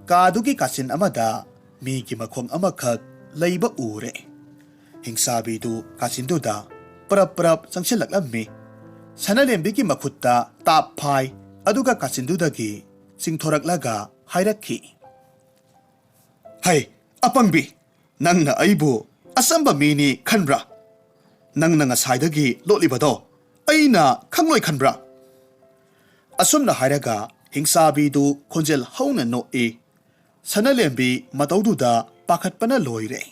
ꯀꯥꯗꯨꯒꯤ ꯀꯥꯆꯤꯟ ꯑꯃꯗ ꯃꯤꯒꯤ ꯃꯈꯣꯡ ꯑꯃꯈꯛ ꯂꯩꯕ ꯎꯔꯦ꯫ ꯍꯤꯡꯆꯥꯕꯤꯗꯨ ꯀꯥꯆꯤꯟꯗꯨꯗ ꯄꯔꯞ ꯄꯔꯞ ꯆꯪꯁꯤꯜꯂꯛꯂꯝꯃꯤ꯫ ꯁꯅꯥꯂꯦꯝꯕꯤꯒꯤ ꯃꯈꯨꯠꯇ ꯇꯥꯞ ꯐꯥꯏ, ꯑꯗꯨꯒ ꯀꯥꯆꯤꯟꯗꯨꯗꯒꯤ ꯆꯤꯡꯊꯣꯔꯛꯂꯒ ꯍꯥꯏꯔꯛꯈꯤ, "ꯍꯩ, ꯑꯄꯪꯕꯤ, ꯅꯪꯅ ꯑꯩꯕꯨ ꯑꯆꯝꯕ ꯃꯤꯅꯤ ꯈꯟꯕ꯭ꯔꯥ? ꯅꯪꯅ ꯉꯁꯥꯏꯗꯒꯤ ꯂꯣꯠꯂꯤꯕꯗꯣ ꯑꯩꯅ ꯈꯪꯂꯣꯏ ꯈꯟꯕ꯭ꯔꯥ?" ꯑꯁꯨꯝꯅ ꯍꯥꯏꯔꯒ ꯍꯤꯡꯆꯥꯕꯤꯗꯨ ꯈꯣꯟꯖꯦꯜ ꯍꯧꯅ ꯅꯣꯛꯏ꯫ ꯁꯅꯥꯂꯦꯝꯕꯤ ꯃꯇꯧꯗꯨꯗ ꯄꯥꯈꯠꯄꯅ ꯂꯣꯏꯔꯦ꯫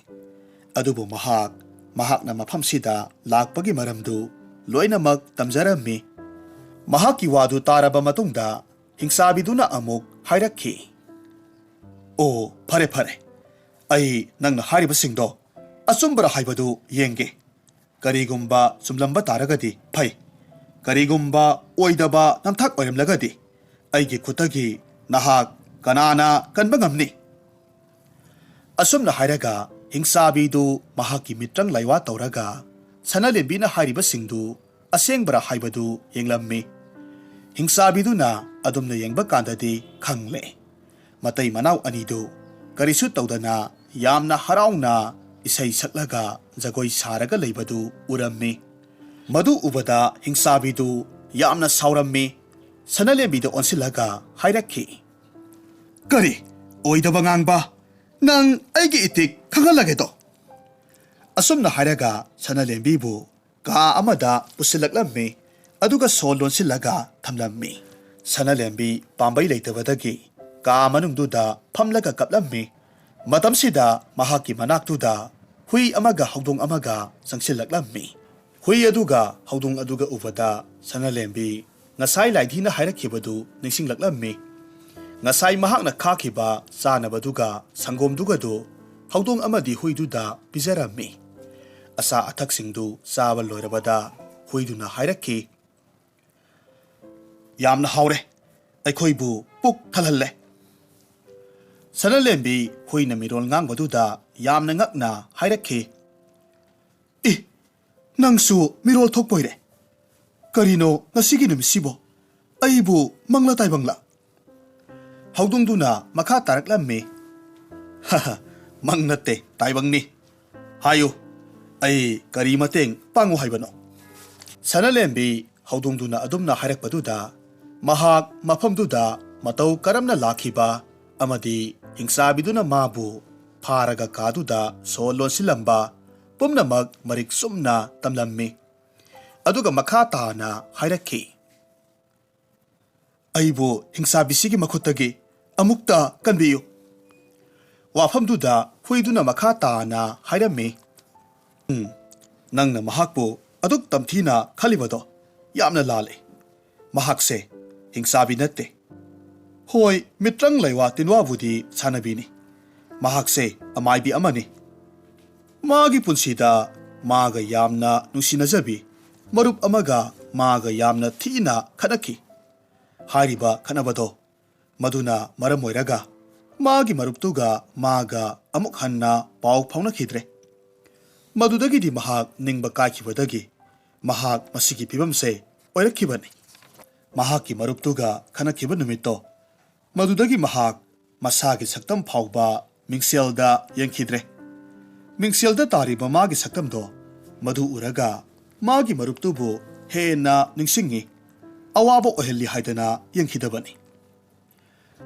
ꯑꯗꯨꯕꯨ ꯃꯍꯥꯛ, ꯃꯍꯥꯛꯅ ꯃꯐꯝꯁꯤꯗ ꯂꯥꯛꯄꯒꯤ ꯃꯔꯝꯗꯨ ꯂꯣꯏꯅꯃꯛ ꯇꯝꯖꯔꯝꯃꯤ꯫ ꯃꯍꯥꯛꯀꯤ ꯋꯥꯗꯨ ꯇꯥꯔꯕ ꯃꯇꯨꯡꯗ ꯍꯤꯡꯆꯥꯕꯤꯗꯨꯅ ꯑꯃꯨꯛ ꯍꯥꯏꯔꯛꯈꯤ, "ꯑꯣ, ꯐꯔꯦ, ꯐꯔꯦ꯫ ꯑꯩ ꯅꯪꯅ ꯍꯥꯏꯔꯤꯕꯁꯤꯡꯗꯣ ꯑꯆꯨꯝꯕꯔ ꯍꯥꯏꯕꯗꯨ ꯌꯦꯡꯒꯦ꯫ ꯀꯔꯤꯒꯨꯝꯕ ꯆꯨꯝꯂꯝꯕ ꯇꯥꯔꯒꯗꯤ ꯐꯩ꯫ ꯀꯔꯤꯒꯨꯝꯕ ꯑꯣꯏꯗꯕ ꯅꯝꯊꯥꯛ ꯑꯣꯏꯔꯝꯂꯒꯗꯤ ꯑꯩꯒꯤ ꯈꯨꯠꯇꯒꯤ ꯅꯍꯥꯛ ꯀꯅꯥꯅ ꯀꯟꯕ ꯉꯝꯅꯤ?" ꯑꯁꯨꯝꯅ ꯍꯥꯏꯔꯒ ꯍꯤꯡꯆꯥꯕꯤꯗꯨ ꯃꯍꯥꯛꯀꯤ ꯃꯤꯇ꯭ꯔꯪ ꯂꯥꯏꯋꯥ ꯇꯧꯔꯒ ꯁꯅꯥꯂꯦꯝꯕꯤꯅ ꯍꯥꯏꯔꯤꯕꯁꯤꯡꯗꯨ ꯑꯁꯦꯡꯕꯔꯥ ꯍꯥꯏꯕꯗꯨ ꯌꯦꯡꯂꯝꯃꯤ꯫ ꯍꯤꯡꯆꯥꯕꯤꯗꯨꯅ ꯑꯗꯨꯝꯅ ꯌꯦꯡꯕ ꯀꯥꯟꯗꯗꯤ ꯈꯪꯂꯦ꯫ ꯃꯇꯩ ꯃꯅꯥꯎ ꯑꯅꯤꯗꯨ ꯀꯔꯤꯁꯨ ꯇꯧꯗꯅ ꯌꯥꯝꯅ ꯍꯔꯥꯎꯅ ꯏꯁꯩ ꯁꯛꯂꯒ ꯖꯒꯣꯏ ꯁꯥꯔꯒ ꯂꯩꯕꯗꯨ ꯎꯔꯝꯃꯤ꯫ ꯃꯗꯨ ꯎꯕꯗ ꯍꯤꯡꯆꯥꯕꯤꯗꯨ ꯌꯥꯝꯅ ꯁꯥꯎꯔꯝꯃꯤ꯫ ꯁꯅꯥꯂꯦꯝꯕꯤꯗ ꯑꯣꯟꯁꯤꯜꯂꯒ ꯍꯥꯏꯔꯛꯈꯤ, "ꯀꯔꯤ ꯑꯣꯏꯗꯕ ꯉꯥꯡꯕ? ꯅꯪ ꯑꯩꯒꯤ ꯏꯇꯤꯛ ꯈꯪꯍꯜꯂꯒꯦꯗꯣ?" ꯑꯁꯨꯝꯅ ꯍꯥꯏꯔꯒ ꯁꯅꯥꯂꯦꯝꯕꯤꯕꯨ ꯀꯥ ꯑꯃꯗ ꯄꯨꯁꯤꯜꯂꯛꯂꯝꯃꯤ꯫ ꯑꯗꯨꯒ ꯁꯣ ꯂꯣꯟꯁꯤꯜꯂꯒ ꯊꯝꯂꯝꯃꯤ꯫ ꯁꯅꯥꯂꯦꯝꯕꯤ ꯄꯥꯝꯕꯩ ꯂꯩꯇꯕꯗꯒꯤ ꯀꯥ ꯃꯅꯨꯡꯗꯨꯗ ꯐꯝꯂꯒ ꯀꯞꯂꯝꯃꯤ꯫ ꯃꯇꯝꯁꯤꯗ ꯃꯍꯥꯛꯀꯤ ꯃꯅꯥꯛꯇꯨꯗ ꯍꯨꯏ ꯑꯃꯒ ꯍꯧꯗꯣꯡ ꯑꯃꯒ ꯆꯪꯁꯤꯜꯂꯛꯂꯝꯃꯤ꯫ ꯍꯨꯏ ꯑꯗꯨꯒ ꯍꯧꯗꯣꯡ ꯑꯗꯨꯒ ꯎꯕꯗ ꯁꯅꯥꯂꯦꯝꯕꯤ ꯉꯁꯥꯏ ꯂꯥꯏꯙꯤꯅ ꯍꯥꯏꯔꯛꯈꯤꯕꯗꯨ ꯅꯤꯡꯁꯤꯡꯂꯛꯂꯝꯃꯤ꯫ ꯉꯁꯥꯏ ꯃꯍꯥꯛꯅ ꯈꯥꯛꯈꯤꯕ ꯆꯥꯅꯕꯗꯨꯒ ꯁꯪꯒꯣꯝꯗꯨꯒꯗꯨ ꯍꯧꯗꯣꯡ ꯑꯃꯗꯤ ꯍꯨꯏꯗꯨꯗ ꯄꯤꯖꯔꯝꯃꯤ꯫ ꯑꯆꯥ ꯑꯊꯛꯁꯤꯡꯗꯨ ꯆꯥꯕ ꯂꯣꯏꯔꯕꯗ ꯍꯨꯏꯗꯨꯅ ꯍꯥꯏꯔꯛꯈꯤ, "ꯌꯥꯝꯅ ꯍꯥꯎꯔꯦ, ꯑꯩꯈꯣꯏꯕꯨ ꯄꯨꯛ ꯊꯜꯍꯜꯂꯦ꯫" ꯁꯅꯥꯂꯦꯝꯕꯤ ꯍꯨꯏꯅ ꯃꯤꯔꯣꯜ ꯉꯥꯡꯕꯗꯨꯗ ꯌꯥꯝꯅ ꯉꯛꯅ ꯍꯥꯏꯔꯛꯈꯤ, "ꯏ, ꯅꯪꯁꯨ ꯃꯤꯔꯣꯜ ꯊꯣꯛꯄꯣꯏꯔꯦ꯫ ꯀꯔꯤꯅꯣ ꯉꯁꯤꯒꯤ ꯅꯨꯃꯤꯠꯁꯤꯕꯣ? ꯑꯩꯕꯨ ꯃꯪꯂ ꯇꯥꯏꯕꯪꯂ?" ꯍꯧꯗꯣꯡꯗꯨꯅ ꯃꯈꯥ ꯇꯥꯔꯛꯂꯝꯃꯤ, "ꯍꯥ ꯍꯥ, ꯃꯪ ꯅꯠꯇꯦ, ꯇꯥꯏꯕꯪꯅꯤ꯫ ꯍꯥꯏꯌꯨ, ꯑꯩ ꯀꯔꯤ ꯃꯇꯦꯡ ꯄꯥꯡꯉꯨ ꯍꯥꯏꯕꯅꯣ?" ꯁꯅꯥꯂꯦꯝꯕꯤ ꯍꯧꯗꯣꯡꯗꯨꯅ ꯑꯗꯨꯝꯅ ꯍꯥꯏꯔꯛꯄꯗꯨꯗ ꯃꯍꯥꯛ ꯃꯐꯝꯗꯨꯗ ꯃꯇꯧ ꯀꯔꯝꯅ ꯂꯥꯛꯈꯤꯕ ꯑꯃꯗꯤ ꯍꯤꯡꯆꯥꯕꯤꯗꯨꯅ ꯃꯥꯕꯨ ꯐꯥꯔꯒ ꯀꯥꯗꯨꯗ ꯁꯣ ꯂꯣꯟꯁꯤꯜꯂꯝꯕ ꯄꯨꯝꯅꯃꯛ ꯃꯔꯤꯛ ꯆꯨꯝꯅ ꯇꯝꯂꯝꯃꯤ꯫ ꯑꯗꯨꯒ ꯃꯈꯥ ꯇꯥꯅ ꯍꯥꯏꯔꯛꯈꯤ, "ꯑꯩꯕꯨ ꯍꯤꯡꯆꯥꯕꯤꯁꯤꯒꯤ ꯃꯈꯨꯠꯇꯒꯤ ꯑꯃꯨꯛꯇ ꯀꯟꯕꯤꯌꯨ꯫" ꯋꯥꯐꯝꯗꯨꯗ ꯍꯨꯏꯗꯨꯅ ꯃꯈꯥ ꯇꯥꯅ ꯍꯥꯏꯔꯝꯃꯤ, "ꯎꯝ, ꯅꯪꯅ ꯃꯍꯥꯛꯄꯨ ꯑꯗꯨꯛ ꯇꯝꯊꯤꯅ ꯈꯜꯂꯤꯕꯗꯣ ꯌꯥꯝꯅ ꯂꯥꯜꯂꯦ꯫ ꯃꯍꯥꯛꯁꯦ ꯍꯤꯡꯆꯥꯕꯤ ꯅꯠꯇꯦ꯫ ꯍꯣꯏ, ꯃꯤꯇ꯭ꯔꯪ ꯂꯩꯋꯥ ꯇꯤꯟꯋꯥꯕꯨꯗꯤ ꯁꯥꯟꯅꯕꯤꯅꯤ꯫ ꯃꯍꯥꯛꯁꯦ ꯑꯃꯥꯏꯕꯤ ꯑꯃꯅꯤ꯫ ꯃꯥꯒꯤ ꯄꯨꯟꯁꯤꯗ ꯃꯥꯒ ꯌꯥꯝꯅ ꯅꯨꯡꯁꯤꯅꯖꯕꯤ ꯃꯔꯨꯞ ꯑꯃꯒ ꯃꯥꯒ ꯌꯥꯝꯅ ꯊꯤꯅ ꯈꯠꯅꯈꯤ꯫ ꯍꯥꯏꯔꯤꯕ ꯈꯠꯅꯕꯗꯣ ꯃꯗꯨꯅ ꯃꯔꯝ ꯑꯣꯏꯔꯒ ꯃꯥꯒꯤ ꯃꯔꯨꯞꯇꯨꯒ ꯃꯥꯒ ꯑꯃꯨꯛ ꯍꯟꯅ ꯄꯥꯎ ꯐꯥꯎꯅꯈꯤꯗ꯭ꯔꯦ꯫ ꯃꯗꯨꯗꯒꯤꯗꯤ ꯃꯍꯥꯛ ꯅꯤꯡꯕ ꯀꯥꯏꯈꯤꯕꯗꯒꯤ ꯃꯍꯥꯛ ꯃꯁꯤꯒꯤ ꯐꯤꯕꯝꯁꯦ ꯑꯣꯏꯔꯛꯈꯤꯕꯅꯤ꯫" ꯃꯍꯥꯛꯀꯤ ꯃꯔꯨꯞꯇꯨꯒ ꯈꯠꯅꯈꯤꯕ ꯅꯨꯃꯤꯠꯇꯣ, ꯃꯗꯨꯗꯒꯤ ꯃꯍꯥꯛ ꯃꯁꯥꯒꯤ ꯁꯛꯇꯝ ꯐꯥꯎꯕ ꯃꯤꯡꯁꯦꯜꯗ ꯌꯦꯡꯈꯤꯗ꯭ꯔꯦ꯫ ꯃꯤꯡꯁꯦꯜꯗ ꯇꯥꯔꯤꯕ ꯃꯥꯒꯤ ꯁꯛꯇꯝꯗꯣ ꯃꯗꯨ ꯎꯔꯒ ꯃꯥꯒꯤ ꯃꯔꯨꯞꯇꯨꯕꯨ ꯍꯦꯟꯅ ꯅꯤꯡꯁꯤꯡꯉꯤ, ꯑꯋꯥꯕ ꯑꯣꯏꯍꯜꯂꯤ ꯍꯥꯏꯗꯅ ꯌꯦꯡꯈꯤꯗꯕꯅꯤ꯫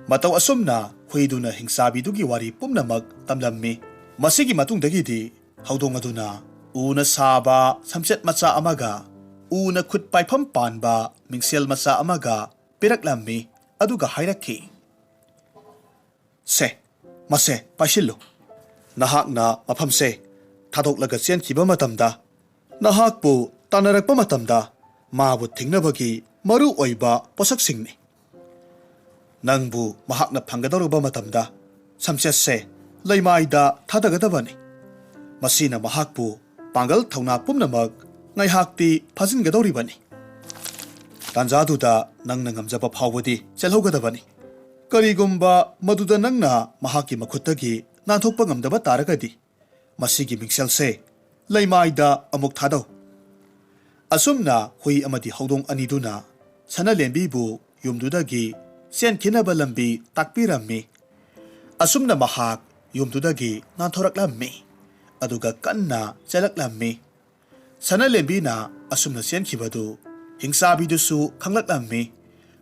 ꯃꯇꯧ ꯑꯁꯨꯝꯅ ꯍꯨꯏꯗꯨꯅ ꯍꯤꯡꯆꯥꯕꯤꯗꯨꯒꯤ ꯋꯥꯔꯤ ꯄꯨꯝꯅꯃꯛ ꯇꯝꯂꯝꯃꯤ꯫ ꯃꯁꯤꯒꯤ ꯃꯇꯨꯡꯗꯒꯤꯗꯤ ꯍꯧꯗꯣꯡ ꯑꯗꯨꯅ ꯎꯅ ꯁꯥꯕ ꯁꯝꯆꯦꯠ ꯃꯆꯥ ꯑꯃꯒ ꯎꯅ ꯈꯨꯠ ꯄꯥꯏꯐꯝ ꯄꯥꯟꯕ ꯃꯤꯡꯁꯦꯜ ꯃꯆꯥ ꯑꯃꯒ ꯄꯤꯔꯛꯂꯝꯃꯤ, ꯑꯗꯨꯒ ꯍꯥꯏꯔꯛꯈꯤ, "ꯁꯦ, ꯃꯁꯦ ꯄꯥꯏꯁꯤꯜꯂꯨ꯫ ꯅꯍꯥꯛꯅ ꯃꯐꯝꯁꯦ ꯊꯥꯗꯣꯛꯂꯒ ꯆꯦꯟꯈꯤꯕ ꯃꯇꯝꯗ ꯅꯍꯥꯛꯄꯨ ꯇꯥꯟꯅꯔꯛꯄ ꯃꯇꯝꯗ ꯃꯥꯕꯨ ꯊꯤꯡꯅꯕꯒꯤ ꯃꯔꯨ ꯑꯣꯏꯕ ꯄꯣꯠꯁꯛꯁꯤꯡꯅꯤ꯫ ꯅꯪꯕꯨ ꯃꯍꯥꯛꯅ ꯐꯪꯒꯗꯧꯔꯕ ꯃꯇꯝꯗ ꯁꯝꯆꯦꯠꯁꯦ ꯂꯩꯃꯥꯏꯗ ꯊꯥꯗꯒꯗꯕꯅꯤ꯫ ꯃꯁꯤꯅ ꯃꯍꯥꯛꯄꯨ ꯄꯥꯡꯒꯜ ꯊꯧꯅꯥ ꯄꯨꯝꯅꯃꯛ ꯉꯥꯏꯍꯥꯛꯇꯤ ꯐꯥꯖꯤꯟꯒꯗꯧꯔꯤꯕꯅꯤ꯫ ꯇꯥꯟꯖꯥꯗꯨꯗ ꯅꯪꯅ ꯉꯝꯖꯕ ꯐꯥꯎꯕꯗꯤ ꯆꯦꯜꯍꯧꯒꯗꯕꯅꯤ꯫ ꯀꯔꯤꯒꯨꯝꯕ ꯃꯗꯨꯗ ꯅꯪꯅ ꯃꯍꯥꯛꯀꯤ ꯃꯈꯨꯠꯇꯒꯤ ꯅꯥꯟꯊꯣꯛꯄ ꯉꯝꯗꯕ ꯇꯥꯔꯒꯗꯤ, ꯃꯁꯤꯒꯤ ꯃꯤꯡꯁꯦꯜꯁꯦ ꯂꯩꯃꯥꯏꯗ ꯑꯃꯨꯛ ꯊꯥꯗꯧ"꯫ ꯑꯁꯨꯝꯅ ꯍꯨꯏ ꯑꯃꯗꯤ ꯍꯧꯗꯣꯡ ꯑꯅꯤꯗꯨꯅ ꯁꯅꯥꯂꯦꯝꯕꯤꯕꯨ ꯌꯨꯝꯗꯨꯗꯒꯤ ꯆꯦꯟꯈꯤꯅꯕ ꯂꯝꯕꯤ ꯇꯥꯛꯄꯤꯔꯝꯃꯤ꯫ ꯑꯁꯨꯝꯅ ꯃꯍꯥꯛ ꯌꯨꯝꯗꯨꯗꯒꯤ ꯅꯥꯟꯊꯣꯔꯛꯂꯝꯃꯤ, ꯑꯗꯨꯒ ꯀꯟꯅ ꯆꯦꯜꯂꯛꯂꯝꯃꯤ꯫ ꯁꯅꯥꯂꯦꯝꯕꯤꯅ ꯑꯁꯨꯝꯅ ꯆꯦꯟꯈꯤꯕꯗꯨ ꯍꯤꯡꯆꯥꯕꯤꯗꯨꯁꯨ ꯈꯪꯂꯛꯂꯝꯃꯤ꯫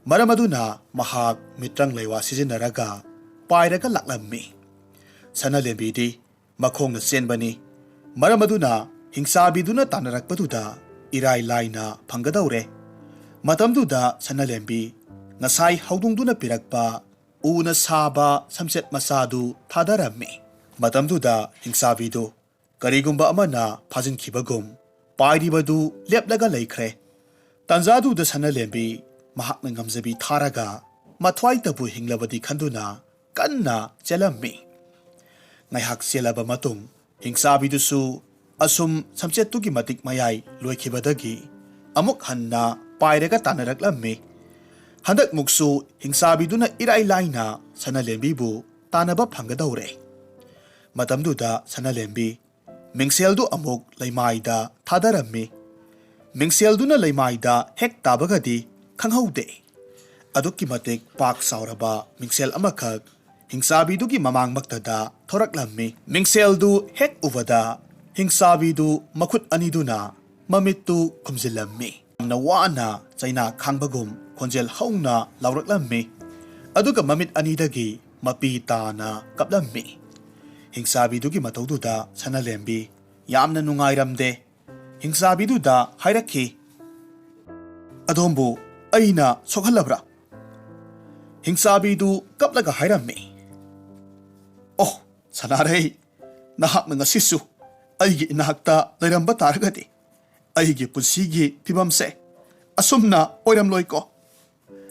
ꯃꯔꯝ ꯑꯗꯨꯅ ꯃꯍꯥꯛ ꯃꯤꯇ꯭ꯔꯪ ꯂꯩꯋꯥ ꯁꯤꯖꯤꯟꯅꯔꯒ ꯄꯥꯏꯔꯒ ꯂꯥꯛꯂꯝꯃꯤ꯫ ꯁꯅꯥꯂꯦꯝꯕꯤꯗꯤ ꯃꯈꯣꯡꯅ ꯆꯦꯟꯕꯅꯤ꯫ ꯃꯔꯝ ꯑꯗꯨꯅ ꯍꯤꯡꯆꯥꯕꯤꯗꯨꯅ ꯇꯥꯟꯅꯔꯛꯄꯗꯨꯗ ꯏꯔꯥꯏ ꯂꯥꯏꯅ ꯐꯪꯒꯗꯧꯔꯦ꯫ ꯃꯇꯝꯗꯨꯗ ꯁꯅꯥꯂꯦꯝꯕꯤ ꯉꯁꯥꯏ ꯍꯧꯗꯣꯡꯗꯨꯅ ꯄꯤꯔꯛꯄ ꯎꯅ ꯁꯥꯕ ꯁꯝꯆꯦꯠ ꯃꯆꯥꯗꯨ ꯊꯥꯗꯔꯝꯃꯤ꯫ ꯃꯇꯝꯗꯨꯗ ꯍꯤꯡꯆꯥꯕꯤꯗꯨ ꯀꯔꯤꯒꯨꯝꯕ ꯑꯃꯅ ꯐꯥꯖꯤꯟꯈꯤꯕꯒꯨꯝ ꯄꯥꯏꯔꯤꯕꯗꯨ ꯂꯦꯞꯂꯒ ꯂꯩꯈ꯭ꯔꯦ꯫ ꯇꯥꯟꯖꯥꯗꯨꯗ ꯁꯅꯥꯂꯦꯝꯕꯤ ꯃꯍꯥꯛꯅ ꯉꯝꯖꯕꯤ ꯊꯥꯔꯒ ꯃꯊ꯭ꯋꯥꯏꯇꯕꯨ ꯍꯤꯡꯂꯕꯗꯤ ꯈꯟꯗꯨꯅ ꯀꯟꯅ ꯆꯦꯜꯂꯝꯃꯤ꯫ ꯉꯥꯏꯍꯥꯛ ꯆꯦꯜꯂꯕ ꯃꯇꯨꯡ ꯍꯤꯡꯆꯥꯕꯤꯗꯨꯁꯨ ꯑꯁꯨꯝ ꯁꯝꯆꯦꯠꯇꯨꯒꯤ ꯃꯇꯤꯛ ꯃꯌꯥꯏ ꯂꯣꯏꯈꯤꯕꯗꯒꯤ ꯑꯃꯨꯛ ꯍꯟꯅ ꯄꯥꯏꯔꯒ ꯇꯥꯟꯅꯔꯛꯂꯝꯃꯤ꯫ ꯍꯟꯗꯛꯃꯨꯛꯁꯨ ꯍꯤꯡꯆꯥꯕꯤꯗꯨꯅ ꯏꯔꯥꯏ ꯂꯥꯏꯅ ꯁꯅꯥꯂꯦꯝꯕꯤꯕꯨ ꯇꯥꯟꯅꯕ ꯐꯪꯒꯗꯧꯔꯦ꯫ ꯃꯇꯝꯗꯨꯗ ꯁꯅꯥꯂꯦꯝꯕꯤ ꯃꯤꯡꯁꯦꯜꯗꯨ ꯑꯃꯨꯛ ꯂꯩꯃꯥꯏꯗ ꯊꯥꯗꯔꯝꯃꯤ꯫ ꯃꯤꯡꯁꯦꯜꯗꯨꯅ ꯂꯩꯃꯥꯏꯗ ꯍꯦꯛ ꯇꯥꯕꯒꯗꯤ ꯈꯪꯍꯧꯗꯦ꯫ ꯑꯗꯨꯛꯀꯤ ꯃꯇꯤꯛ ꯄꯥꯛ ꯆꯥꯎꯔꯕ ꯃꯤꯡꯁꯦꯜ ꯑꯃꯈꯛ ꯍꯤꯡꯆꯥꯕꯤꯗꯨꯒꯤ ꯃꯃꯥꯡꯃꯛꯇꯗ ꯊꯣꯔꯛꯂꯝꯃꯤ꯫ ꯃꯤꯡꯁꯦꯜꯗꯨ ꯍꯦꯛ ꯎꯕꯗ ꯍꯤꯡꯆꯥꯕꯤꯗꯨ ꯃꯈꯨꯠ ꯑꯅꯤꯗꯨꯅ ꯃꯃꯤꯠꯇꯨ ꯈꯨꯝꯖꯤꯜꯂꯝꯃꯤ꯫ ꯌꯥꯝꯅ ꯋꯥꯅ ꯆꯩꯅꯥ ꯈꯥꯡꯕꯒꯨꯝ ꯈꯣꯟꯖꯦꯜ ꯍꯧꯅ ꯂꯥꯎꯔꯛꯂꯝꯃꯤ꯫ ꯑꯗꯨꯒ ꯃꯃꯤꯠ ꯑꯅꯤꯗꯒꯤ ꯃꯄꯤ ꯇꯥꯅ ꯀꯞꯂꯝꯃꯤ꯫ ꯍꯤꯡꯆꯥꯕꯤꯗꯨꯒꯤ ꯃꯇꯧꯗꯨꯗ ꯁꯅꯥꯂꯦꯝꯕꯤ ꯌꯥꯝꯅ ꯅꯨꯡꯉꯥꯏꯔꯝꯗꯦ꯫ ꯍꯤꯡꯆꯥꯕꯤꯗꯨꯗ ꯍꯥꯏꯔꯛꯈꯤ, "ꯑꯗꯣꯝꯕꯨ ꯑꯩꯅ ꯁꯣꯛꯍꯜꯂꯕ꯭ꯔꯥ?" ꯍꯤꯡꯆꯥꯕꯤꯗꯨ ꯀꯞꯂꯒ ꯍꯥꯏꯔꯝꯃꯤ, "ꯑꯣ, ꯁꯅꯥꯔꯩ, ꯅꯍꯥꯛꯅ ꯉꯁꯤꯁꯨ ꯑꯩꯒꯤ ꯏꯅꯥꯛꯇ ꯂꯩꯔꯝꯕ ꯇꯥꯔꯒꯗꯤ ꯑꯩꯒꯤ ꯄꯨꯟꯁꯤꯒꯤ ꯐꯤꯕꯝꯁꯦ ꯑꯁꯨꯝꯅ ꯑꯣꯏꯔꯝꯂꯣꯏꯀꯣ꯫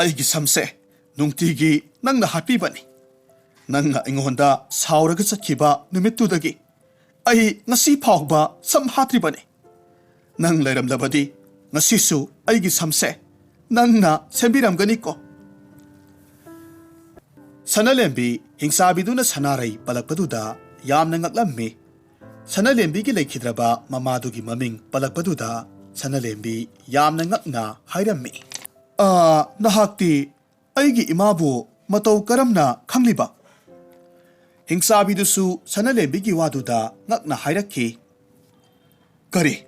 ꯑꯩꯒꯤ ꯁꯝꯁꯦ ꯅꯨꯡꯇꯤꯒꯤ ꯅꯪꯅ ꯍꯥꯠꯄꯤꯕꯅꯤ꯫ ꯅꯪꯅ ꯑꯩꯉꯣꯟꯗ ꯁꯥꯎꯔꯒ ꯆꯠꯈꯤꯕ ꯅꯨꯃꯤꯠꯇꯨꯗꯒꯤ ꯑꯩ ꯉꯁꯤ ꯐꯥꯎꯕ ꯁꯝ ꯍꯥꯠꯇ꯭ꯔꯤꯕꯅꯤ꯫ ꯅꯪ ꯂꯩꯔꯝꯂꯕꯗꯤ ꯉꯁꯤꯁꯨ ꯑꯩꯒꯤ ꯁꯝꯁꯦ ꯅꯪꯅ ꯁꯦꯝꯕꯤꯔꯝꯒꯅꯤꯀꯣ?" ꯁꯅꯥꯂꯦꯝꯕꯤ ꯍꯤꯡꯆꯥꯕꯤꯗꯨꯅ ꯁꯅꯥꯔꯩ ꯄꯜꯂꯛꯄꯗꯨꯗ ꯌꯥꯝꯅ ꯉꯛꯂꯝꯃꯤ꯫ ꯁꯅꯥꯂꯦꯝꯕꯤꯒꯤ ꯂꯩꯈꯤꯗ꯭ꯔꯕ ꯃꯃꯥꯗꯨꯒꯤ ꯃꯃꯤꯡ ꯄꯜꯂꯛꯄꯗꯨꯗ ꯁꯅꯥꯂꯦꯝꯕꯤ ꯌꯥꯝꯅ ꯉꯛꯅ ꯍꯥꯏꯔꯝꯃꯤ, "ꯑꯥ, ꯅꯍꯥꯛꯇꯤ ꯑꯩꯒꯤ ꯏꯃꯥꯕꯨ ꯃꯇꯧ ꯀꯔꯝꯅ ꯈꯪꯂꯤꯕ?" ꯍꯤꯡꯆꯥꯕꯤꯗꯨꯁꯨ ꯁꯅꯥꯂꯦꯝꯕꯤꯒꯤ ꯋꯥꯗꯨꯗ ꯉꯛꯅ ꯍꯥꯏꯔꯛꯈꯤ, "ꯀꯔꯤ?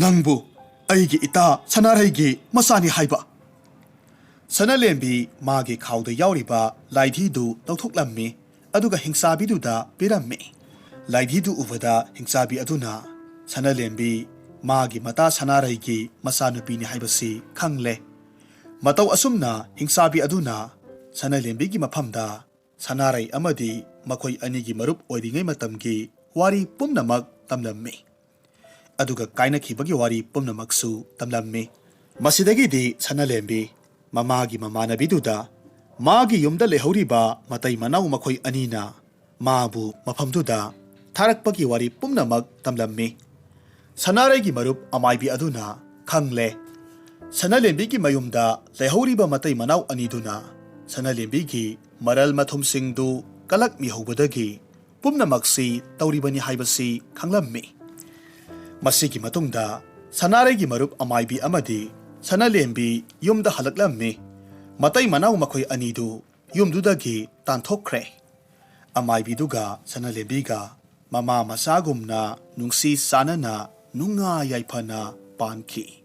ꯅꯪꯕꯨ ꯑꯩꯒꯤ ꯏꯇꯥ ꯁꯅꯥꯔꯩꯒꯤ ꯃꯆꯥꯅꯤ ꯍꯥꯏꯕ?" ꯁꯅꯥꯂꯦꯝꯕꯤ ꯃꯥꯒꯤ ꯈꯥꯎꯗ ꯌꯥꯎꯔꯤꯕ ꯂꯥꯏꯙꯤꯗꯨ ꯂꯧꯊꯣꯛꯂꯝꯃꯤ, ꯑꯗꯨꯒ ꯍꯤꯡꯆꯥꯕꯤꯗꯨꯗ ꯄꯤꯔꯝꯃꯤ꯫ ꯂꯥꯏꯙꯤꯗꯨ ꯎꯕꯗ ꯍꯤꯡꯆꯥꯕꯤ ꯑꯗꯨꯅ ꯁꯅꯥꯂꯦꯝꯕꯤ ꯃꯥꯒꯤ ꯃꯇꯥ ꯁꯅꯥꯔꯩꯒꯤ ꯃꯆꯥꯅꯨꯄꯤꯅꯤ ꯍꯥꯏꯕꯁꯤ ꯈꯪꯂꯦ꯫ ꯃꯇꯧ ꯑꯁꯨꯝꯅ ꯍꯤꯡꯆꯥꯕꯤ ꯑꯗꯨꯅ ꯁꯅꯥꯂꯦꯝꯕꯤꯒꯤ ꯃꯐꯝꯗ ꯁꯅꯥꯔꯩ ꯑꯃꯗꯤ ꯃꯈꯣꯏ ꯑꯅꯤꯒꯤ ꯃꯔꯨꯞ ꯑꯣꯏꯔꯤꯉꯩ ꯃꯇꯝꯒꯤ ꯋꯥꯔꯤ ꯄꯨꯝꯅꯃꯛ ꯇꯝꯂꯝꯃꯤ꯫ ꯑꯗꯨꯒ ꯀꯥꯏꯅꯈꯤꯕꯒꯤ ꯋꯥꯔꯤ ꯄꯨꯝꯅꯃꯛꯁꯨ ꯇꯝꯂꯝꯃꯤ꯫ ꯃꯁꯤꯗꯒꯤꯗꯤ ꯁꯅꯥꯂꯦꯝꯕꯤ ꯃꯃꯥꯒꯤ ꯃꯃꯥꯟꯅꯕꯤꯗꯨꯗ ꯃꯥꯒꯤ ꯌꯨꯝꯗ ꯂꯩꯍꯧꯔꯤꯕ ꯃꯇꯩ ꯃꯅꯥꯎ ꯃꯈꯣꯏ ꯑꯅꯤꯅ ꯃꯥꯕꯨ ꯃꯐꯝꯗꯨꯗ ꯊꯥꯔꯛꯄꯒꯤ ꯋꯥꯔꯤ ꯄꯨꯝꯅꯃꯛ ꯇꯝꯂꯝꯃꯤ꯫ ꯁꯅꯥꯔꯩꯒꯤ ꯃꯔꯨꯞ ꯑꯃꯥꯏꯕꯤ ꯑꯗꯨꯅ ꯈꯪꯂꯦ꯫ ꯁꯅꯥꯂꯦꯝꯕꯤꯒꯤ ꯃꯌꯨꯝꯗ ꯂꯩꯍꯧꯔꯤꯕ ꯃꯇꯩ ꯃꯅꯥꯎ ꯑꯅꯤꯗꯨꯅ ꯁꯅꯥꯂꯦꯝꯕꯤꯒꯤ ꯃꯔꯜ ꯃꯊꯨꯝꯁꯤꯡꯗꯨ ꯀꯂꯛꯃꯤꯍꯧꯕꯗꯒꯤ ꯄꯨꯝꯅꯃꯛꯁꯤ ꯇꯧꯔꯤꯕꯅꯤ ꯍꯥꯏꯕꯁꯤ ꯈꯪꯂꯝꯃꯤ꯫ ꯃꯁꯤꯒꯤ ꯃꯇꯨꯡꯗ ꯁꯅꯥꯔꯩꯒꯤ ꯃꯔꯨꯞ ꯑꯃꯥꯏꯕꯤ ꯑꯃꯗꯤ ꯁꯅꯥꯂꯦꯝꯕꯤ ꯌꯨꯝꯗ ꯍꯜꯂꯛꯂꯝꯃꯤ꯫ ꯃꯇꯩ ꯃꯅꯥꯎ ꯃꯈꯣꯏ ꯑꯅꯤꯗꯨ ꯌꯨꯝꯗꯨꯗꯒꯤ ꯇꯥꯟꯊꯣꯛꯈ꯭ꯔꯦ꯫ ꯑꯃꯥꯏꯕꯤꯗꯨꯒ ꯁꯅꯥꯂꯦꯝꯕꯤꯒ ꯃꯃꯥ ꯃꯆꯥꯒꯨꯝꯅ ꯅꯨꯡꯁꯤ ꯆꯥꯟꯅꯅ ꯅꯨꯡꯉꯥꯏ ꯌꯥꯏꯐꯅ ꯄꯥꯟꯈꯤ꯫